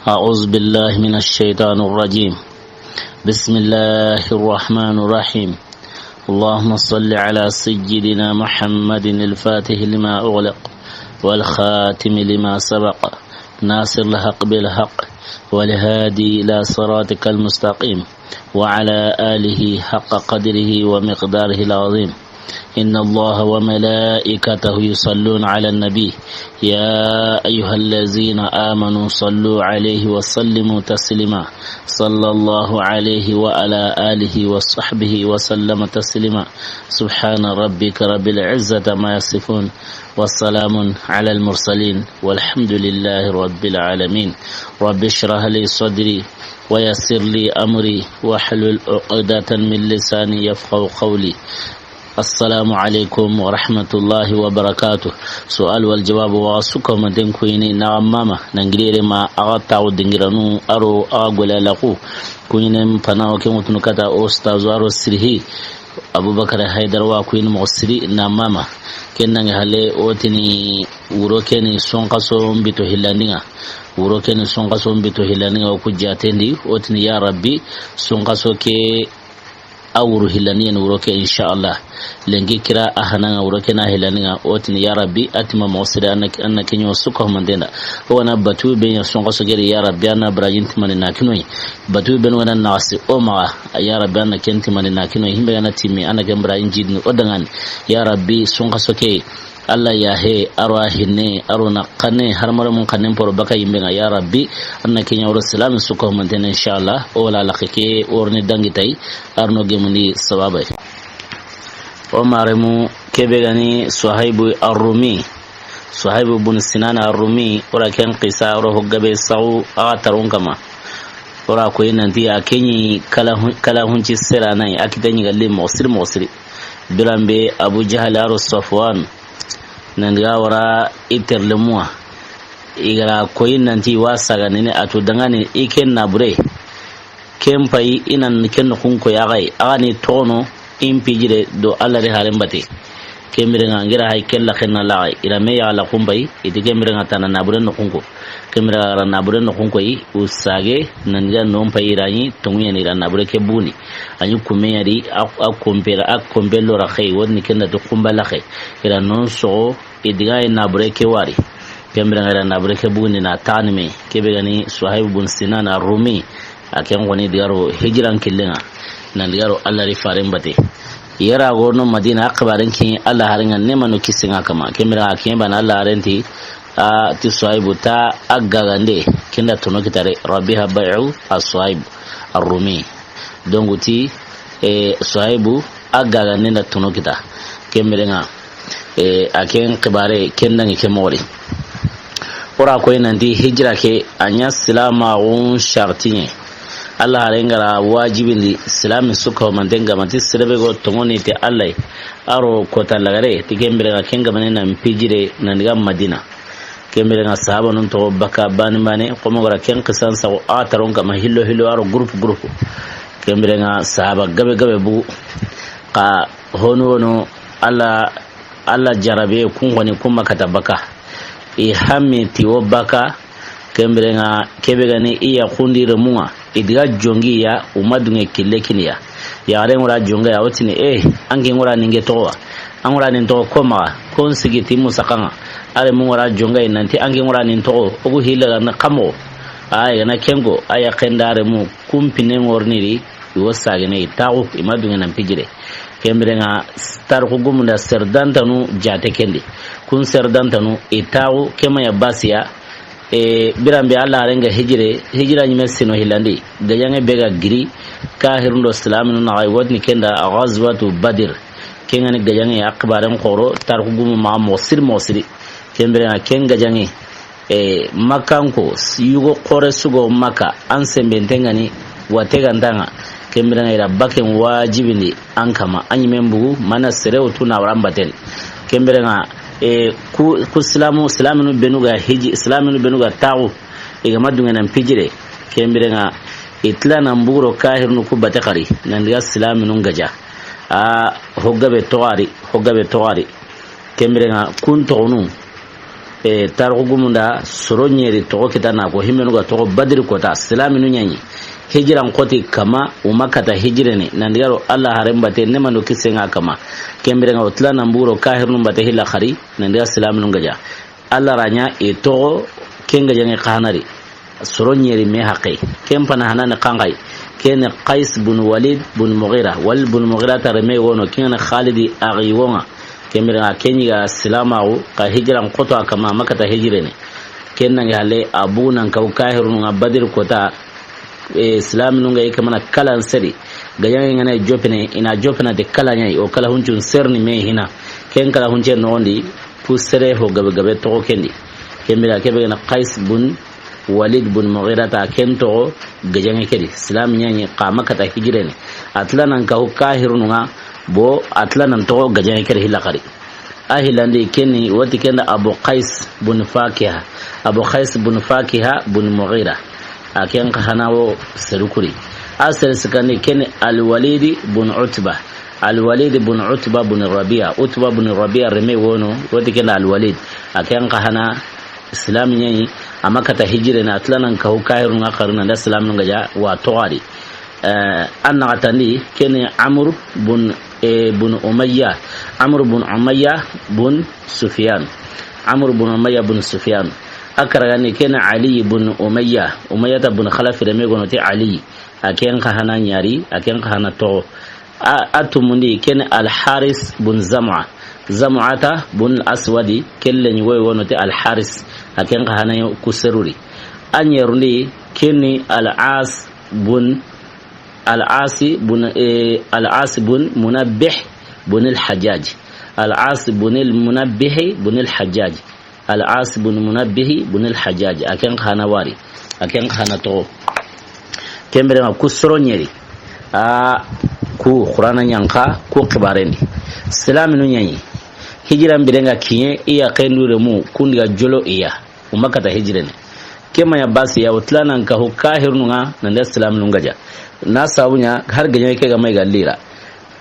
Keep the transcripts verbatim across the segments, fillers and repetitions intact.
أعوذ بالله من الشيطان الرجيم. بسم الله الرحمن الرحيم. اللهم صل على سيدنا محمد الفاتح لما أغلق والخاتم لما سبق ناصر الحق بالحق والهادي إلى صراطك المستقيم وعلى آله حق قدره ومقداره العظيم. إن الله وملائكته يصلون على النبي، يا أيها الذين آمنوا صلوا عليه وسلموا تسليما. صلى الله عليه وعلى آله وصحبه وسلم تسليما. سبحان ربك رب العزة عما يصفون، وسلام على المرسلين، والحمد لله رب العالمين. رب اشرح لي صدري ويسر لي أمري واحلل عقدة من لساني يفقهوا قولي. السلام عليكم ورحمة الله وبركاته. سؤال والجواب. Wa su ko manten kuyini na mama nangirere ma aga tawo dingiranu aro aga gola laku. Kuyinen panawo ke mutunu kata o stazo aro sirhi. Abubakar Haidar wa kuyini mo siri na mama. Ken nange hale o tini wuro keni sonkaso mbito hillandinga. Wuro keni sonkaso mbito hillandinga o ku jatendi o tini ya Rabbi sonkaso ke a wuru hillani yani wuro ke, inshallah. Lenki kira a hananga wuro ke na hillani nga, o tini ya Rabbi, a tima mo sire anna, anna kenyo suka humandenda. O wana batu be nya songa sogeri ya Rabbi anna Ibrahim timani na kinoi. Batu be no na nasi o ma ya Rabbi anna ken timani na kinoi. Himbe na timi anna ken Ibrahim jidni o dangani. Ya Rabbi songa soke Allah ya he, aro a hinne, aro na kane, har mara mun kanen poro baka yimbe nga, ya Rabbi, anna kenya wuro silamin suka humantene, inshallah, o wala laqe ke, orni dangi tay, arno gemundi sababay. O maremu, kebe gani Suhaibu Ar-Rumi, Suhaibu bun Sinan Ar-Rumi, ora ken qisa, oro hoggabe sawu, aga tarun kama. Ora koyi nanti a kenyi kala hun-, kala hunci sera nai, a kita nyi galle mo siri mo siri. Biran be Abu Jahal aro Safwan, nandiga wara iterlemuwa. Igara koyi nanti wa saga nene a to dangane i ken nabure. Ken payi inan ken nokun koyi aga yi. Aga ni tono in pijire do Allah de haren bate. Kemire nga ngira hay kella kenna laga yi. Ira me ya la kumbay, iti kemire nga tana nabure nokunko. Kemira ra nabure nokunko yi, u sage, nandiga non payi rani, tongu yani ra nabure ke buni. Ani kume yari, a, a kompera, a kompe lora xey, wodni kenda to kumba la xey. Ira non soxo, i diga ye nabure ke wari. Kembira nga ira nabure ke buni na tani me, kebe gani Suhaib bun Sinan Ar-Rumi, a ken goni digaro hijran killenga, nan digaro Allah ri faren bate. Yara gono Madina, a xibaren ki Allah haringa ne manu kisinga kama. Kembira a ken bana Allah harenti, a ti Suhaibu ta a gagande, kenda tono kitare, Rabbi ha bai'u a Suhaib Ar-Rumi. Donc ti, e, Suhaibu a gagande na tono kita. Kemberenga, e, a ken xibare, ken dangi ke mori. Ora koy nanti hijra ke, a nya silama gun shartiye. Allah harengara wajibindi silami suka mantenga mati sirebe go tongoni te Allah. Aro kota lagare, ti kemberenga kenga mane na mpijire na ndiga Madina. Kemberenga sahaba nun to baka bani bani, komo gara ken qisan sa a taron kama hillo hillo aro groupe groupe. Kemberenga sahaba gabe gabe bu ka honu honu Allah, Allah jarabe kun goni kuma kata baka. I hammi ti wo baka, kemberenga kebe gani iya kundi remunga. I diga jongi ya, uma dunge kille kiniya. Yaxare ngora jonga ya, wotini, eh, anke ngora ninge towa. Angora nin toxo ko maxa, kon sigi ti musakanga. Are mu ngora jonga yi nanti anke ngora nin toxo, ogu hilla ga na kamo. Ay, gana kengo, aya kendare mu, kumpine ngorniri, iwo sagene, i taxu, i ma dunge nan pijire. Kembirenga, tarxu gumunda serdantanu jate kendi. Kun serdantanu, i taxu, kema ya basiya, E, biran be Allah renga hijire, hijira nyime sino hilandi. Gajange be ga giri, kahirundo silaminu na ay wotni kenda Ghazwatu Badr. Kengani gajange akbaren xoro, tarku gumu ma mosir mosiri. Kembere na ken gajange, e, Makkanko, yugo xore sugo Makka, an sembe ntengani, wate gantanga. Kembere na ira baken wajibindi, an kama, an yimen bugu, mana sere wutu na waran baten. Kembere na, e, ku, ku silamu, silaminu benu ga hiji, silaminu benu ga taxu, i ga ma dunge nan pijire. Kembere na, i tila nan buguro kahirinu ku bate xari, nan diga silaminu gaja. A, hoggabe toxari, hoggabe toxari. Kembere na, kun toxonu, E, tarixu gumun da soro ɲeri toxo kita na ko, himmenu ga toxo Badiri kota, silaminu ɲa ɲi. Hijiran xoti kama, u ma kata hijirene, nan diga ro Alla haren bate, ne mando kisen ŋa kama. Ken biren ŋa o tila nan buro kahirinu bate hilla xari, nan diga silaminu gaja. Alla ra ɲa i toxo ken gajaŋe xa na ri. Soro ɲeri me haqe. Ken pana hanani xanxay. Ken ni Qais bun Walid bun Mughira. Walid bun Mughira ta reme wono. Ken ni Khalidi axi wonga. Ken biren ŋa ken ɲi ga silamaxu, xa hijiran xoto a kama, a ma kata hijirene. Ken nangi halle, a bugu nan kaw kahirunu ŋa Badiri kota, e, silaminu ŋa i kamana kalan seri. Gajaŋe ŋa na jopene, i na jopena de kala ɲa yi, o kala huncun serni me hina. Ken kala hunce noxondi, pu sere ho gabe gabe toxo ken di. Ken biren ŋa ke be ga na Qais bun Walid bun Mughira ta ken toxo gajaŋe ke di. Silam ɲa ɲi xa ma kata hijirene. A tila nan kaw kahirunu ŋa bo a tila nan toxo gajaŋe ke di hilla xari. A hillandi ken ni woti ken da Abu Qais bun Fakiha. Abu Qais bun Fakiha bun Mughira. A ken xa hana wo seru kuri. A sere sikandi ken ni Al-Walid bun Utba. Al-Walid bun Utba bun Rabia. Utba bun Rabia reme wono, woti ken da Al-Walid. A ken xa hana silam ɲa ɲi, a ma kata hijirene, a tila nan kaw kahirunu ŋa xari nan da silaminu gaja wa toxo a di. Eh, an naxatandi, ken ni Amr bun, eh, bun Umayya. Amr bun Umayya bun Sufyan. Amr bun Umayya bun Sufyan. A karagandi ken ni Ali bun Umayya. Umayyata bun Khalaf reme gono ti Ali. A ken xa hana ɲa ri, a ken xa hana toxo. A, a tumundi ken ni Al-Haris bun Zam'a. Zam'ata bun Aswadi, kelle ɲi woy wono ti Al-Haris. A ken xa hana ku seru ri. A ɲerundi ken ni Al-As bun, Al-Asi bun, eh, Al-As bun Munabbih bun Al-Hajjaj. Al-As bun Al-Munabbih bun Al-Hajjaj. Al-As bun Munabbih bun Al-Hajjaj. A ken xa hana wari. A ken xa hana toxo. Ken biren ŋa ku soro ɲeri. A ku Qur'ana ɲa n xa, ku xibarendi. Silaminu ɲa ɲi. Hijiran biren ŋa kiɲe, i ya kendu remu, kundi ga jolo i ya. U ma kata hijirene. Ke ma ɲa basi ya, o tila nan kaw kahirunu ŋa, nan da silaminu gaja. Na sabu ɲa, har gajaŋe ke ga ma i ga lira.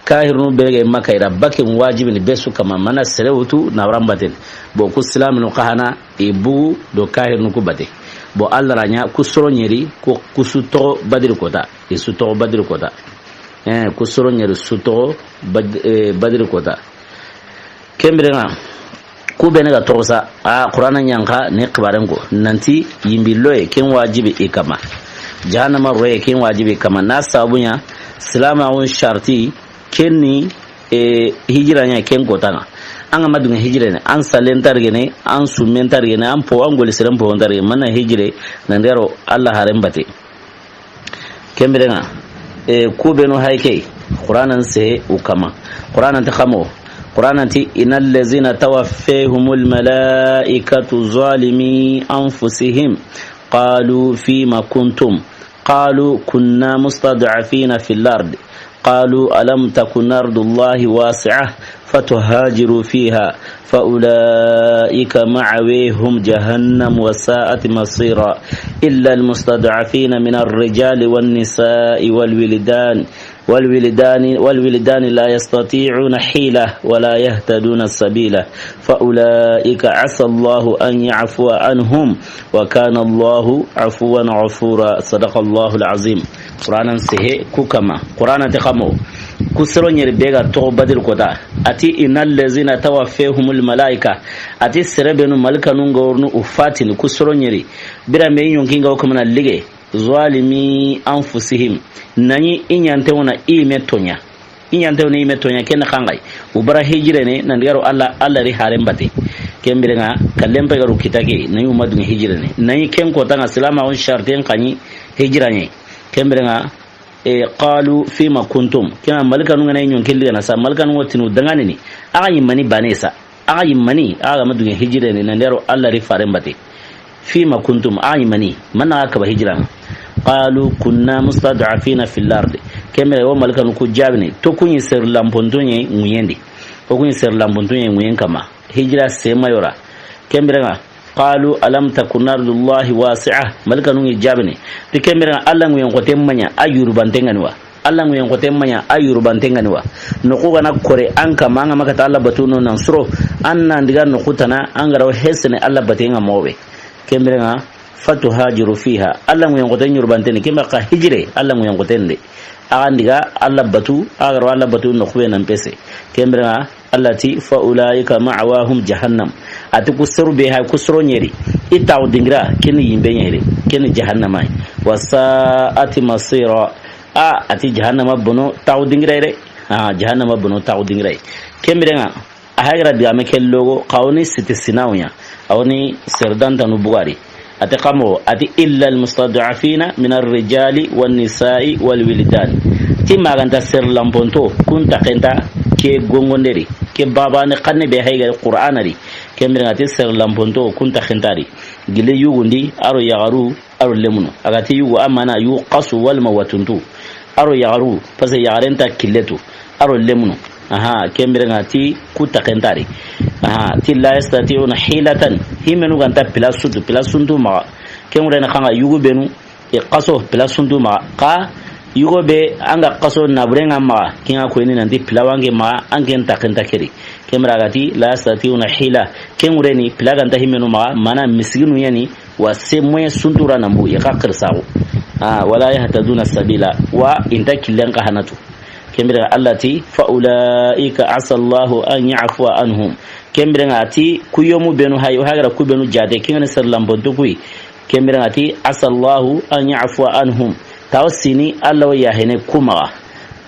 Kahirunu be ga Makka i ra, bakin wajibi ni be su kama, mana sere wutu na waran baten. Bo ku silaminu xa hana, i bugu do kahirunu ku bate. Bo Alla ra ɲa, ku soro ɲeri, ku, ku su toxo Badiri kota. I su toxo Badiri kota. Eh, ku soro ɲeri su toxo Bad-, eh, Badiri kota. Ken biren ŋa, ku bene ga toxo sa, a Qur'ana ɲa n xa ni xibaren ko, nanti yimbi loye, ken wajibi i kama. Jahannama roye, ken wajibi i kama. Na sabu ɲa, silamaxun sharti, ken ni, e, hijira ɲa ken kota ŋa. An ga ma dunŋe hijirene, an sallen targene, an summen targene, an po, an goli seren po targene, mana hijire, nan da ro Alla haren bate. Ken biren ŋa, e, ku benu hay ke, Qur'anan se u kama. Qur'anan ti xa mo. Qur'anan ti, إن الذين توفاهم الملائكة ظالمي أنفسهم قالوا فيم كنتم قالوا كنا مستضعفين في الأرض قالوا ألم تكن أرض الله واسعة فتهاجروا فيها فأولئك مأواهم جهنم وساءت مصيرا إلا المستضعفين من الرجال والنساء والولدان والولدان والولدان لا يستطيعون حيلة ولا يهتدون سبيلا فأولئك عسى الله أن يعفو عنهم وكان الله عفوا غفورا. صدق الله العظيم. Qur'anan sehe ku kama. Qur'ana ti xa mo. Ku soro ɲeri be ga toxo Badiri kota. A ti, إن الذين توفاهم الملائكة. A ti sere benu malikanu ŋa wornu u fatini ku soro ɲeri. Bira me i ɲonki ŋa o kamana lige. ظالمي أنفسهم. Na ɲi i ɲante wona i me toɲa. I ɲante wona i me toɲa, ken xa ŋa yi. U bara hijirene, nan da ro Alla, Alla ri haren bate. Ken biren ŋa, kallen pe ga ro kita ke, na ɲi u ma dunŋe hijirene. Na ɲi ken kota ŋa silamaxun sharten xa ɲi hijirene. Ken biren ŋa, e, قالوا فيم كنتم. Ken ŋa malikanu ŋa na i ɲonki ligana sa, malikanu ŋa tinu danganini. A xa ɲi mani bane sa. A xa ɲi mani, a xa ga ma dunŋe hijirene, nan da ro Alla ri faren bate. فيم كنتم, a xa ɲi mani, mana xa kaba hijira ŋa. قالوا كنا مستضعفين في الأرض. Ken biren wo malikanu ku jaabini, to ku ɲi sere lanponto ɲa ŋuɲen di. O ku ɲi sere lanponto ɲa ŋuɲen kama. Hijira sema yora. Ken biren ŋa, قالوا ألم تكن أرض الله واسعة. Malikanu ŋa i jaabini. Ti ken biren ŋa Alla ŋuɲen xote ma ɲa, a yurubante ŋa ni wa. Alla ŋuyen xote ma ɲa a yurubanten ŋa ni wa. Noxu ga na kore an kanma, an ga ma kata Alla batu no nan suro, an nan diga noxu tana, an ga ra wo hesene Alla baten ŋa moxo be. Ken biren ŋa, fatuhajiru fiha. Alla ŋuyen xote ɲurubanten ni, ken biren xa hijire, Alla ŋuyen xoten de. A ga n diga Alla batu, a ga ra wo Alla batu noxu be nan pese. Ken biren ŋa, Alla ti, fa ulaika ma'wahum jahannam. A ti ku seru be hay, ku soro ɲeri. I taxu dingira, ken ni yinbe ɲeri, ken ni jahannama yi. Wa sa'at masira. A, a ti jahannama bono taxu dingira yi de. A, jahannama bono taxu dingira yi. Ken biren ŋa, a hayi ga ra digame ke logo, xa wo ni siti sinawu ɲa. A wo ni serdantanu bugari. A ti xa moxo, a ti, illa almustad'afina min arrijali wannisai walwildan. Ti ma ga nta sere lanponto, kun taxe nta ke gongonderi, ke babane xanne be hayi ga ri Qur'ana ri. Ken biren ŋa ti sere lanponto, kun taxe nta ri. Gille yugundi, a ro yaxaru, a ro lemunu. A ga ti yugu, a ma na yugu xasu walma watuntu. A ro yaxaru, parce que yaxaren nta killetu. A ro lemunu. Aha, ken biren ŋa ti ku taxe nta ri. Aha, ti la yastati'una hilatan. Himenu ga nta place tu, place ntu maxa. Ken ŋure ni xa ŋa yugu benu, i xaso place ntu maxa. Xa yugo be an ga xaso naburen ŋa maxa, ken ŋa koyini nanti place wa n ke maxa, an ken taxe nta ke ri. Ken biren ŋa ga ti la yastati'una hila. Ken ŋure ni place ga nta himenu maxa, mana misiginu ɲa ni, wa se moyen su ntu ra nan bu i xa xirsaxu. A, wala yahtaduna sabila, wa i nta killen xa hanatu. Ken biren ŋa Alla ti, fa ulaika asa Allahu an ya'fua anhum. Ken biren ŋa a ti, ku yomu benu hayi, o hayi ga ra ku benu jaate, ken ŋa ni sere lanponto ku yi. Ken biren ŋa a ti, asa Allahu an ya'fua anhum. Tawo sini Alla wo yahene ku maxa.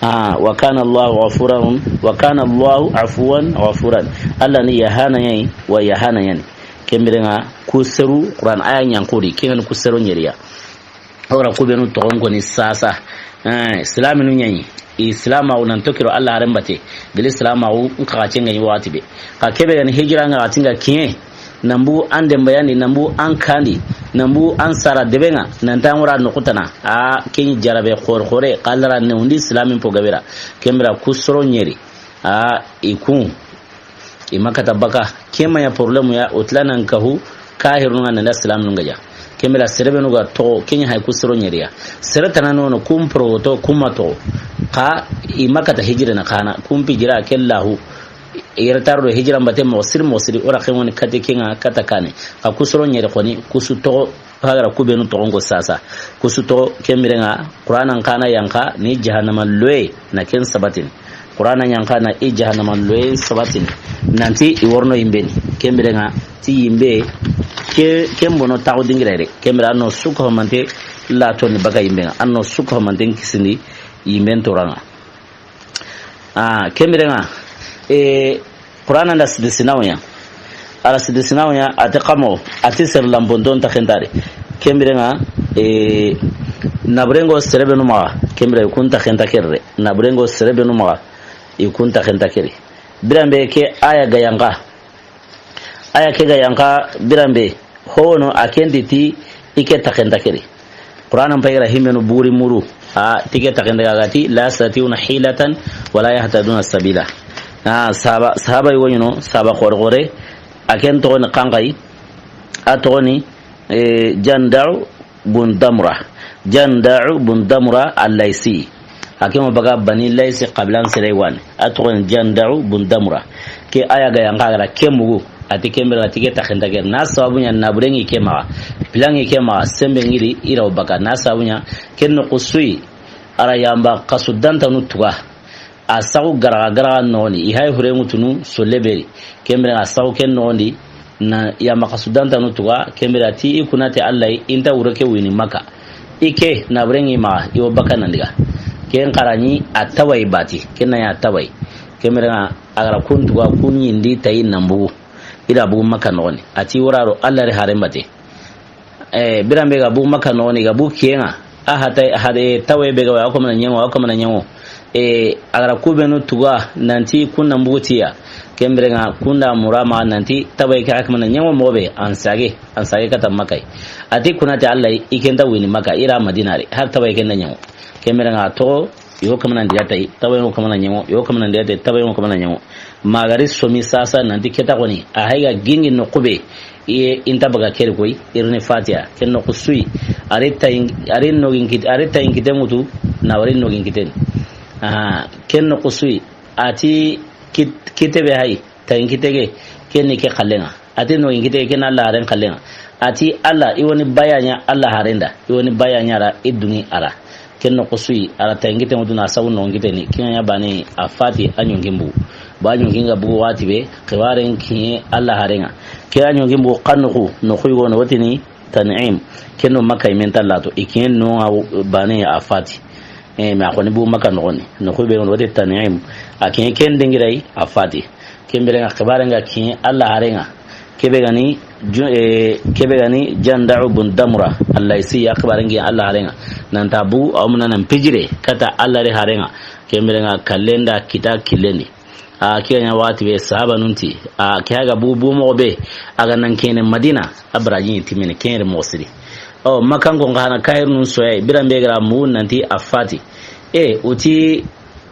A, wa kana Allahu ghafuran, wa kana Allahu afuwan ghafuran. Alla ni yahana ɲa yi, wa yahana ɲa ni. Ken biren ŋa ku seru, Qur'an aya ɲa n kori, ken ŋa ni ku sero ɲeri ya. O ga ra ku benu toxon koni sasa. Eh, silaminu ɲa yi. I silamaxu nan tokiro Alla haren bate. Gili silamaxu n xa ga ce ŋa yi waxati be. Xa ke be ga ni hijira ŋa ga ti ŋa kiɲe. Nan bu an denbayandi, nan bu an kandi, nan bu an sara debe ŋa, nan ta ŋura noxu tana. A, ken ɲi jarabe xore xore, xa Alla ra ne wundi silamin po gabe ra. Ken biren ku soro ɲeri. A, i kun. I ma kata baka, ke ma ɲa problème ya, o tila nan kahu, kahirun ŋa nan da silaminu ŋa ja. Ken biren sere benu ga toxo, ken ɲi hay ku soro ɲeri ya. Sere tana nono, kun poroto, kun ma toxo. Xa, i ma kata hijira na xa na, kun pi jira, ke lahu. I retard do hijira mbate moxo siri moxo siri, o ra ken ŋa ni kate ken ŋa kata kane. Xa ku soro ɲeri xoni, ku su toxo, Pagara ku benu toxon ko sasa. Ku su toxo, ken biren ŋa, Qur'ana n xa na yanqa ni jahannama loye na ken sabatini. Qur'ana yanqa na i jahannama loye sabatini. Nanti i worno yinben ni. Ken biren ŋa, ti yinbe, ke, ken bono taxu dingira yi de. Ken biren ŋa, an no su ka ho mante la toni baka yinben ŋa. An no su ka ho mante n kisindi yinben toran ŋa. Ah, ken biren ŋa, eh, Qur'ana nda sidi sinawu ɲa. A ra sidi sinawu ɲa, a ti xa moxo, a ti sere lanponton taxe nta ri. Ken biren ŋa, eh, naburen ŋo sere benu maxa, ken biren kun taxe nta ke ri. Naburen ŋo sere benu maxa, i kun taxe nta ke ri. Biren be ke aya ga yanqa. Aya ke ga yanqa biren be. Hono a ken di ti i ke taxe nta ke ri. Qur'ana n pay ga ra himenu buri muru. A ti ke taxe nta ke, a ga ti, la yastati'una hilatan wala yahtaduna sabila. A sahaba, sahaba yogo ɲi no, sahaba xore xore. A ken toxo ni xa ŋa yi. A toxo ni, eh, Janda'u bun Damra. Janda'u bun Damra al-Laysi. A ke mo baga Bani Laysi qabilan sere wa ni. A toxo ni Janda'u bun Damra. Ke aya ga yanqa a ga ra ke mugu. A ti ken biren ŋa ti ke taxe nta ke ri. Na sababu ɲa naburen ŋi ke maxa. Pilan ŋi ke maxa. Sembe ŋiri i ra wo baka. Na sababu ɲa ken noxu su yi. A ra yanba xasu dantanu tuga. A saxu garaxa garaxa noxon di, i hay hure ŋutunu solle be ri. Ken biren ŋa a saxu ken noxon di, na yanba xasu dantanu tuga, ken biren ŋa ti i kuna ti Alla yi, i nta wure ke wini Maka. I ke, naburen ŋi maxa, i wo baka nan diga. Ken xa ra ɲi a tawayi bati, ken na ɲa a tawayi. Ken biren ŋa a ga ra kun tuga, kun ɲindi tayi nan bugu. I ra bugu Maka noxon di. A ti wora ro Alla ri haren bate. Eh, biren be ga bu Maka noxon di, ga bu kiyen ŋa. A hata, hade tawaye be ga wa, a ko mana ɲeŋo, a ko mana ɲeŋo. Eh, a ga ra ku benu tuga, nanti kun nan bugu ti ya. Ken biren ŋa, kun da mura ma, nanti tawaye ke a ko mana ɲeŋo moxo be, an sage, an sage kata Maka yi. A ti kuna ti Alla yi, i ke nta wini Maka, i ra Madina ri, har tawaye ke na ɲeŋo. Ken biren ŋa toxo, yo kamana ndiya tayi, tawaye ŋo kamana ɲeŋo, yo kamana ndiya tayi, tawaye ŋo kamana ɲeŋo. Ma ga ri somi sasa nanti ke ta xoni, a hay ga gingi noxu be, i, i nta baga ke ri koy, i ri ni Fatiha, ken noxu su yi, a ri tayin, a ri nogin kit-, a ri tayin kite ŋutu, Na wari nogin kitten ni. Aha, ken noxu su yi. A ti kit-, kitte be hay, tayin kitte ke, ken ni ke xallen ŋa. A ti nogin kitte ke, ken ni Alla haren xallen ŋa. A ti Alla, i woni baya ɲa Alla haren da, i woni baya ɲa a ra, i duŋi a ra. Ken noxu su yi, a ra tayin kitten ŋa duna sabu nogin kitten ni, ken ɲa baane a fati a ɲonkin bugu. Ba ɲonkin ga bugu waxati be, xibaaren kiɲe Alla haren ŋa. Ke a ɲonkin bugu xa noxu, noxu yogo no, o ti ni Tan'im, ken no Makka yinmen ta lato, i kiɲen no ŋa baane a fati. E, mais a xoni bugu Makka noxon ni. Noxu be ŋa no, o ti Tan'im, a kiɲe ken dingira yi, a fati. Ken biren ŋa xibaaren ga kiɲe Alla haren ŋa. Ke be ga ni ju-, e, ke be ga ni Janda'u bun Damra, Al-Laysi ya xibaaren kiɲe Alla haren ŋa. Nan ta bugu, a wa muna nan pijire, kata Alla ri haren ŋa. Ken biren ŋa kallen da kita killen di. A ke ɲa waxati be sahabanun ti, a ke ga bugu, bugu moxo be, a ga nan kene Madina, a baraji ni timene, ken yere moxo siri. O, Makkankon xa na kahirunun soye, biran be ga ra mugu nanti a fati. E, o ti,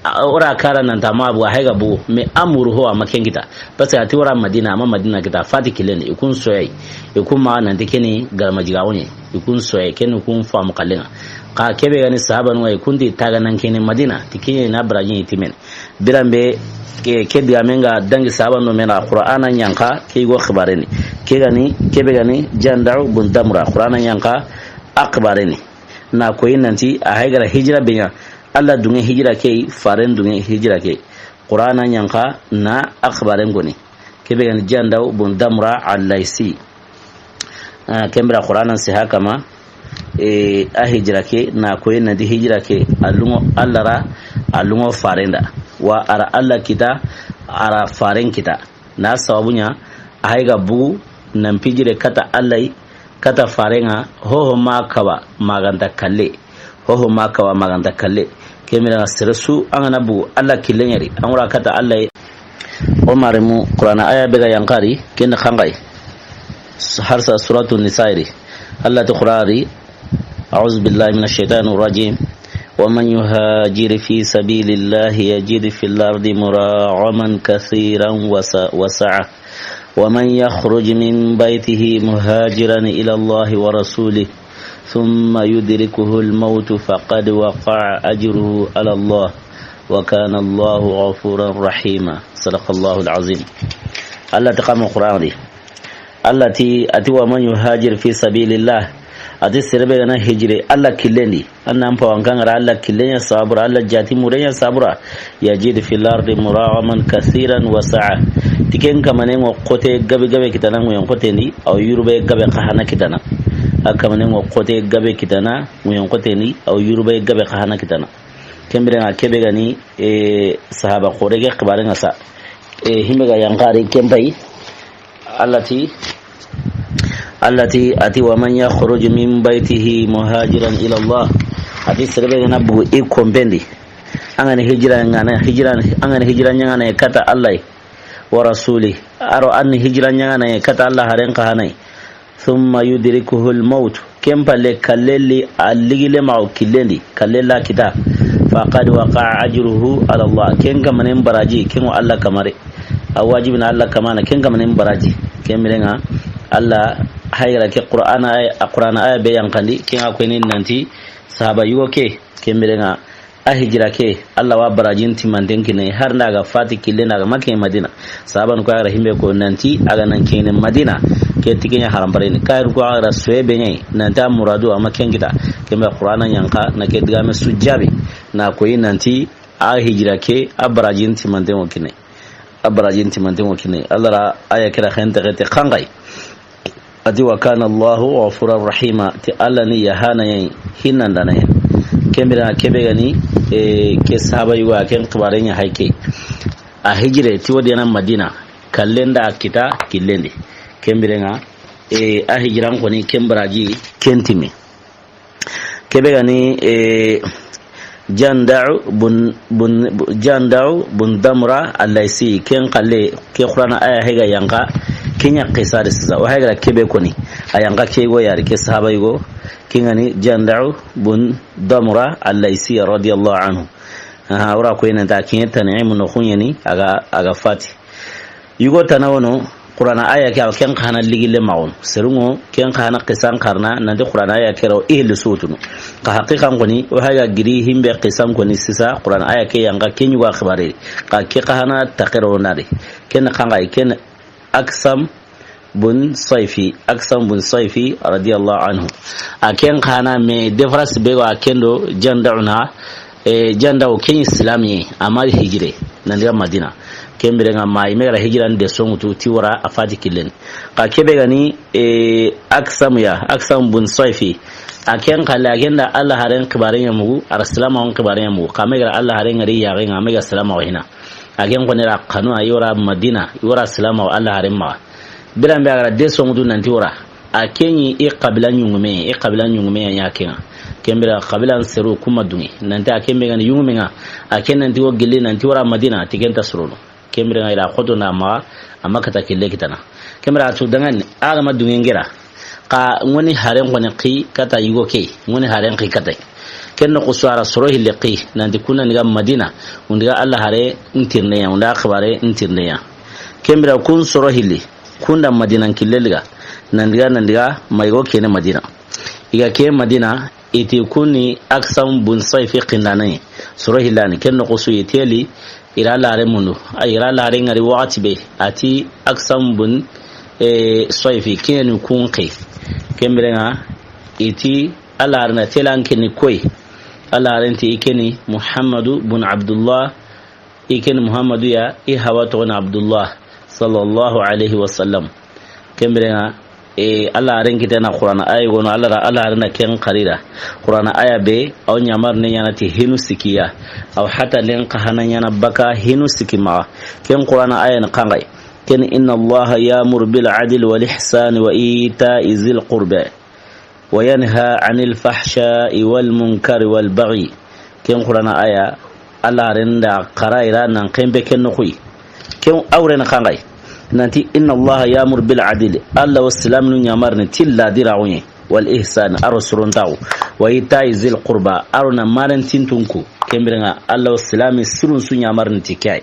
a, o ra kara nan ta ma bugu, a hay ga bugu, mais a muru ho a ma ken kita. Parce que a ti o ra Madina, a ma Madina kita, a fati killen di, i kun soye, i kun maxa nanti ken ni garamajiga wo ɲi, i kun soye, ken ni kun famu xallen ŋa. Xa ke be ga ni sahabanun ŋa, i kun ti ta ga nan kene Madina, ti ken ɲa na baraji ni timene. Biran be ke, ke digamen ga dangi sahabanun me na Qur'ana ɲanka, ke yogo xibaaren ni. Ke ga ni, ke be ga ni Janda'u bun Damra, Qur'ana ɲanka a xibaaren ni. Na koyi nanti a hay ga ra hijira be ɲa, Alla duŋe hijira ke, faren duŋe hijira ke. Qur'ana ɲanka na a xibaaren koni. Ke be ga ni Janda'u bun Damra Al-Laysi. Ah, ken bira Qur'anan siha kama, e, a hijira ke, na koyi nanti hijira ke, a lungo Alla ra, a lungo faren da. Wa a ra Alla kita, a ra faren kita. Na sababu ɲa, a hay ga bugu, nan pijire kata Alla yi, kata faren ŋa, hoho ma kaba, ma ga nta kalle. Hoho ma kawa ma ga nta kalle. Ke mira sere su an ga na bugu Alla killen ɲa ri. An wura kata Alla ye. O maremu Qur'ana aya be ga yanqa ri, ken xanqay. Harsa Suratu Nisa ri. Alla ti Qur'ana ri. أعوذ بالله من الشيطان الرجيم. ومن يهاجر في سبيل الله يجد في الأرض مراغما كثيرا وس-، وسعة. ومن يخرج من بيته مهاجرا إلى الله ورسوله ثم يدركه الموت فقد وقع أجره على الله وكان الله غفورا رحيما. صدق الله العظيم. Alla ti xa ma Qur'ana di. Alla ti, a ti, ومن يهاجر في سبيل الله. A ti, sere be ga na hijire Alla killen di. An na an pawan kan ŋa ra Alla killen ɲa sabura, Alla jati muren ɲa sabura. يجد في الأرض مراغما كثيرا وسعة. Ti ken kamanen ŋa xote gabe gabe kitana, ŋuyen xoten di, a wa yurube gabe xa hana kitana. A kamanen ŋa xote gabe kitana, ŋuyen xoten di, a wa yurube gabe xa hana kitana. Ken biren ŋa ke be ga ni, e, sahaba xoore ke xibaaren ŋa sa. E, himbe ga yanqa ri ken pay. Alla ti, Alla ti, a ti, ومن يخرج من بيته مهاجرا إلى الله. A ti, sere be ga na bugu i konpen di. An ga na hijira ɲaana, hijira, an ga na hijira ɲaana kata Alla yi. ورسوله. A ro an hijira ɲaana kata Alla haren xa hana yi. ثم يدركه الموت. Ken palle kalleli a ligile ma o killen di, kallela kita. فقد وقع أجره على الله. Ken kamanen baraji, ken ŋo Alla kamare. A wajibi na Alla kamana, ken kamanen baraji. Ken biren ŋa Alla hayra ke Qur'ana ay, a Qur'ana aya be yanqandi, ken ŋa ko ni nanti sahaba yugo ke, ken biren ŋa a hijira ke, Alla wa barajin timanten kine, har nda ga fati killen da ga ma ke Madina. Sahaban ko a ga ra himbe ko nanti a ga nan kene Madina, ke ti ken ɲa haram bareni. Kayir ko a ga ra soye be ɲa yi, nanti a muradu a ma ken kita. Ken be Qur'ana yanqa, na ke digame su jabi, na ko yi nanti a hijira ke, a barajin timanten ŋo kine. A barajin timanten ŋo kine. Alla ra aya kira xente xete xanqay. A ti, وكان الله غفورا رحيما. Ti Alla ni yahana ya yi, hinandana ya yi. Ken biren ŋa ke be ga ni, e, ke sahaba yugo a ken xibaaren ɲa hay ke. A hijire ti o di na Madina, kallen da kita killen di. Ken biren ŋa, e, a hijiran ko ni ken baraji ken time. Ke be ga ni, e, Janda'u bun, bun, Janda'u bun Damra Al-Laysi, ken xalle, ke Qur'ana aya he ga yanqa, ken ɲa qisa de sisa, o hay ga ra ke be ko ni, a yanqa ke yugo ya ri, ke sahaba yugo, ken ga ni Janda'u bun Damra Al-Laysi radiyallahu anhu. Aha, o ra ko yi nanti a ken Tan'im noxu ɲa ni, a ga, a ga fati. Yugo tana wono, Qur'ana aya ke, a ken xa na ligille maxon. Serun ŋo, ken xa na xisan xarana, nanti Qur'ana aya ke ro, i hilli sutunu. Xa haqiqan koni, o haga giri himbe xisan koni sisa, Qur'ana aya ke yan xa ken ɲuga xibare. Xa ke xa na taxero nari. Ken xa ŋa, ken Aksam bun Sayfi, Aksam bun Sayfi, radiyallahu anhu. A ken xa na me defras be ga ken do Janda'una, e, Janda'u ken Islami, a ma ri hijire, nan daga Madina. Ken bire ŋa ma i me ga ra hijira nde songutu ti wara a fati killen. Xa ke be ga ni, e, Aksam ya, Aksam bun Sayfi. A ken xa la, a ken da Allah haren xibare ɲa mugu, ar salama on xibare ɲa mugu. Xa me ga ra Allah haren ŋari ya ga ŋa, me ga salama o hina. A ken xo ne ra xanu a yi wara Madina, i wara salama o Allah haren maxa. Biran be a ga ra de songutu nanti wara. A ken ɲi i qabila ɲungume, i qabila ɲungume ya ɲa ken ŋa. Ken bire qabila seru kuma dungi. Nanti a ken be ga ni ɲungume ŋa. A ken nanti wo gilli nanti wara Madina, ti ken ta sorono. Ken bire ŋa i ra xoto na maxa, a ma kata kille kitana. Ken bire a tu dangan, a ga ma dungi ŋera. Xa ŋoni haren xo ne xi kata yugo ke, ŋoni haren xi kata. Ken noxo su a ra soro hille xi, nanti kuna ni ga Madina, undi ga Allah hare ntirne ya, unda xibare ntirne ya. Ken bire kun soro hille, kunda Madina kille liga, nan daga, nan daga, ma yugo kene Madina. I ga ke Madina, i ti kuni Aksam bun Sayfi xindane, soro hillani, ken noxo su i teli, i ra lare mundu. Ay, i ra lare ŋari waxati be, a ti Aksam bun, e, Sayfi, kenu kun xi. Ken bire ŋa, i ti, a lare na telan keni koy. A lare nti i keni Muhammadu bun Abdullah, i keni Muhammadu ya, i hawa toxo ni Abdullah, sallallahu alayhi wa sallam. Ken bire ŋa, e, Allah haren kitana Qur'ana aya gono, Allah ra, Allah haren na ken xarira. Qur'ana aya be, aw ɲamar ne ɲana ti hinu sikiya. Aw hata len xa hana ɲana baka hinu siki maxa. Ken Qur'ana aya ni xa ŋa yi. Ken, إن الله يأمر بالعدل والإحسان وإيتاء ذي القربى وينهى عن الفحشاء والمنكر والبغي. Ken Qur'ana aya, Allah haren da xara i ra nan ken be ken noxo yi. Ken awren xa ŋa yi. Nanti, إن الله يأمر بالعدل. Allah wo silaminu ɲamarni ti ladiraxu ɲa. والإحسان, a ro sorontaxu. وإيتاء ذي القربى, a ro na maren tintunku. Ken bire ŋa, Allah wo silami sirun su ɲamarni ti ke yi.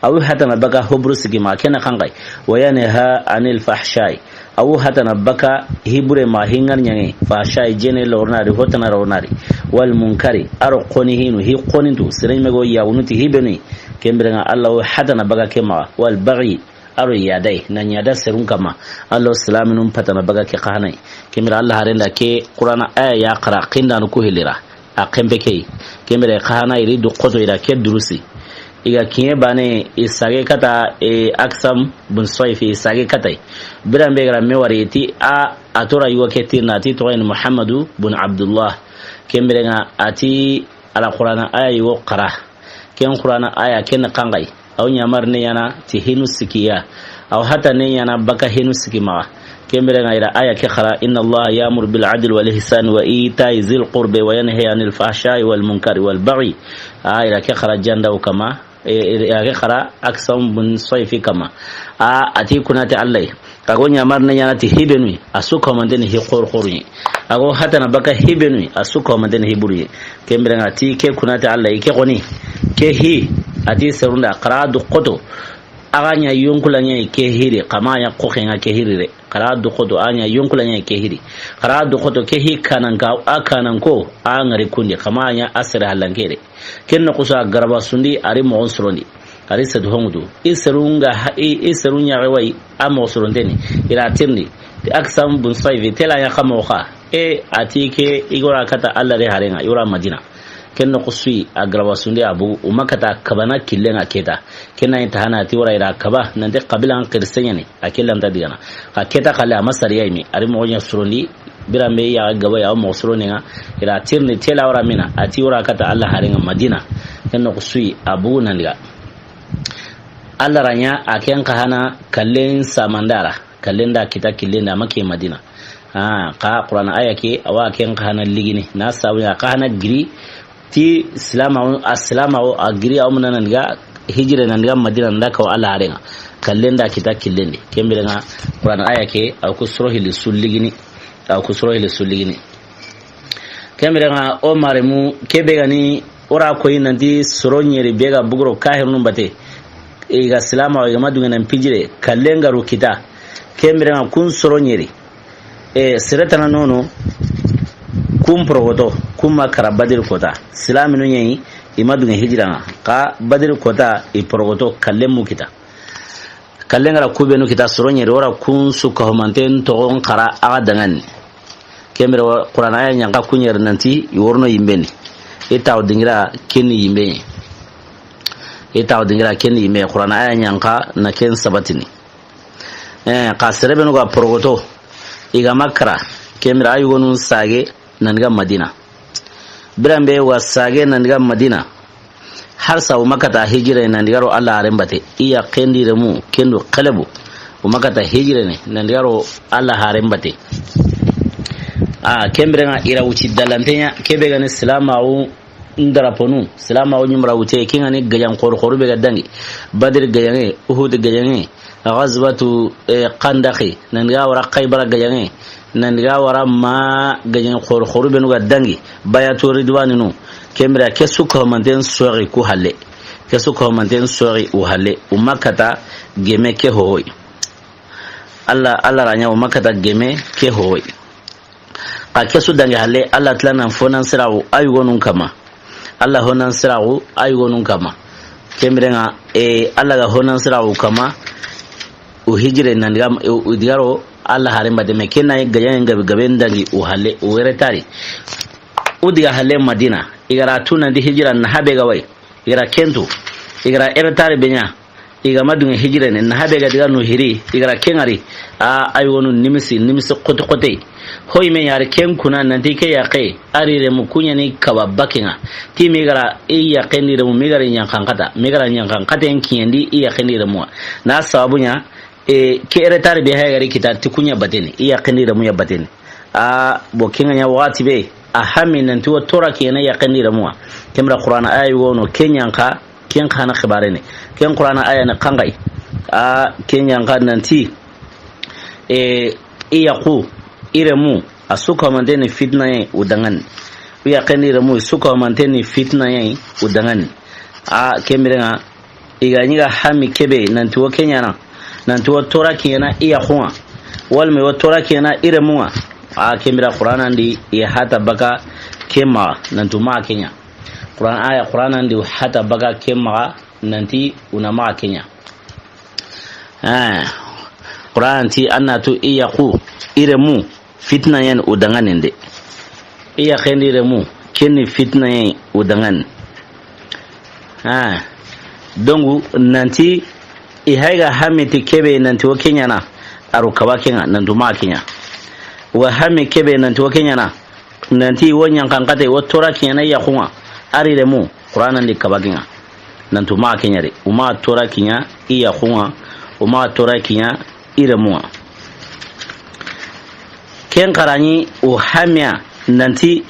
Awu hatana baka hoburu siki ma ken xa ŋa yi. وينهى عن الفحشاء. Awu hatana baka hibure ma hingar ɲange. Fahsha'i jene lornari, hotana ronari. والمنكر, a ro xoni hinu, hi xonintu. Seren me go yagunu ti hibenu. Ken bire ŋa Allah wo hatana baka ke maxa. والبغي, a ro yadai, na ɲada serun kama. Allah wo silaminun patana baka ke xa hana yi. Ken bire Allah haren da ke Qur'ana aya ya xara xindanu ku hilira. A ken be ke yi. Ken bire xa hana i ri du xoto i ra ke durusi. I ga kiɲe bane i sage kata, e, Aksam bun Sayfi i sage kata. Biran be ga ra me wari ti a, a tora yugo ke tirna ti toxo ni Muhammadu bun Abdullah. Ken bire ŋa a ti Ala Qur'ana aya yugo xara. Ken Qur'ana aya ken xa ŋa yi. Aw ɲamar ne ɲana ti hinu sikiya. Aw hata ne ɲana baka hinu siki maxa. Ken bire ŋa i ra aya ke xara, إن الله يأمر بالعدل والإحسان وإيتاء ذي القربى وينهى عن الفحشاء والمنكر والبغي. A, i ra ke xara Janda'u kama, e, i ra ke xara Aksam bun Sayfi kama. A, a ti kuna ti Allah yi. A go ɲamar ne ɲana ti hibenu, a su komante ni hi xor xor yi. A go hatana baka hibenu, a su komante ni hiburu yi. Ken bire ŋa ti ke kuna ti Allah yi, ke xoni. Ke hi, a ti serun da xara du xoto. A ga ɲa yonkula ɲa ke hiri, xa ma ɲa xoxe ŋa ke hiri re. Xara du xoto a ɲa yonkula ɲa ke hiri. Xara du xoto ke hi kananka, a kananko, a ŋari kundi, xa ma ɲa a sere halanke re. Ken noxo su a garaba sundi, a ri moxon sorondi. A ri setu hongutu. I serun ŋa ha-, i, i serun ɲaxe wa yi, a moxo soronteni. I ra tirindi. Ti Aksam bun Sayfi, tela ɲa xa moxo xa. E, a ti ke, i go ra kata Allah re haren ŋa, i wara Madina. Ken noxo su yi, a garaba sundi a bugu, u ma kata kabana killen ŋa keta. Ken na yi ta hana ti wara i ra kaba, nanti qabila an xirse ɲani, a killan ta digana. Xa keta xale a ma sariya yi mi, a ri moxo ɲa sorondi, biran be ya gaba ya moxo sorondi ŋa, i ra tirindi tela wara mina, a ti wara kata Allah haren ŋa Madina. Ken noxo su yi, a bugu nan diga. Allah ra ɲa, a ken xa hana kallen samandara. Kallen da kita killen da ma ke Madina. A, xa Qur'ana aya ke, awa ken xa hana ligini. Na sabu ya xa hana giri, ti silama, a silama o, a giri, aw muna nan ga hijira nan ga Madina nda ka wa Allah haren ŋa. Kallen da kita killen di. Ken bire ŋa Qur'ana aya ke, aw ku soro hili su ligini. Aw ku soro hili su ligini. Ken bire ŋa o maremu, ke be ga ni, o ra koyi nanti soro ɲeri be ga buguro kahirunu bate. I ga silaamaxu, i ga ma duŋe nan hijire, kallen ga ru kita. Ken biren ŋa kun soro ɲeri. E, sere tana nono, kun porogoto, kun ma kara Badiri koota. Silaaminu ɲa yi, i ma duŋe hijira ŋa. Xa Badiri koota, i porogoto, kallen mu kita. Kallen ga ra ku benu kita soro ɲeri, o ra kun su kahumanten toxon xara a ga daŋani. Ken bire wa Qur'an aya ɲa n xa ku ɲeri nanti i worono yinben ni. I tawo dingira ken ni yinben ɲa. I tawo dingira ken ni yinben ɲa. Qur'an aya ɲa n xa na ken sabatini. Eh, xa sere benu ga porogoto, i ga ma kara, ken bire a yugonun sage, nan diga Madina. Biran be wa sage nan diga Madina. Har sa o ma kata hijire nan diga ro Alla haren bate. I yaqen di remu, ken do xelebu. O ma kata hijire ne, nan diga ro Alla haren bate. A, ken biren ŋa i ra wuti dalante ɲa, ke be ga ni silaamaxu ndaraponu, silaamaxu ɲi ma ra wute, ken ga ni gajan xoru xoru be ga dangi. Badri gajaŋe, Uhud gajaŋe, Ghazwatu, eh, Khandaqi, nan diga wara Khaybara gajaŋe, nan diga wara ma gajaŋe xoru xoru benu ga dangi, Bayatu Ridwaninu, ken bire ke su kahumanten soxi ku halle. Ke su kahumanten soxi u halle. U ma kata geme ke hohoy. Alla, Alla ra ɲa u ma kata geme ke hohoy. Xa ke su dangi halle, Alla tila nan fo nan siraxu a yugonun kama. Alla ho nan siraxu a yugonun kama. Ken biren ŋa, e, Alla ga ho nan siraxu kama, u hijire nan diga, u diga ro Alla haren bate me ken na gajaŋen gabe, gabe n dangi u halle, u were tari. U diga halle Madina, i ga ra tu nan di hijira na habe ga wa yi. I ga ra ken tu, i ga ra retard be ɲa, i ga ma duŋe hijire ne, na habe ga diga no hiri, i ga ra ken ŋari, a, a yugonu nimisi, nimisi xote xote. Hoy me ɲa ri ken kuna nanti ke yaqe, a ri remu ku ɲa ni kaba baken ŋa. Ti mi ga ra i yaqen di remu, mi ga ra ɲanxan xata, mi ga ra ɲanxan xaten kiɲandi i yaqen di remu. Na sababu ɲa, E, ke retard be hay ga ri kita ti ku ɲa bateni, i yaqen di remu ɲa bateni. A, bo ken ŋa ɲa waxati be, a hami nanti wo tora kiyana yaqen di remu wa. Ken bire Qur'an aya yugo no, ken ɲa n xa, ken xa na xibaare ne. Ken Qur'an aya na xa n xa yi. A, ken ɲa n xa nanti, e, i yaqu, i remu, a su kahumanten ni fitina ya yi, u daŋani. I yaqen di remu, i su kahumanten ni fitina ya yi, u daŋani. A, ken biren ŋa, I ga ɲi ga hami ke be, nanti wo ke ɲaana, nanti wo tora kiyana i yaqun ŋa, walma wo tora kiyana i remun ŋa. A, ken bire Qur'anan di i hata baka ke maxa, nanti u maxa ke ɲa. Qur'an aya, Qur'anan di hata baka ke maxa, nanti u na maxa ke ɲa. Eh, Qur'an ti an na tu i yaqu, i remu, fitina ya ni u daŋanin de. I yaqen di remu, ken ni fitina ya ni u daŋanin. Ah. Donc, nanti, i hay ga hami ti ke be nanti wo ke ɲaana, a ro kaba ke ŋa, nanti u maxa ke ɲa. Wa hami ke be nanti wo ke ɲaana, nanti wo ɲanxan xate, wo tora kiyana i yaqun ŋa, a ri remu, Qur'anan di kaba ke ŋa. Nanti u maxa ke ɲa de. U maxa tora kiɲa i yaqun ŋa, u maxa tora kiɲa i remun ŋa. Ken xa ra ɲi o hamiya nanti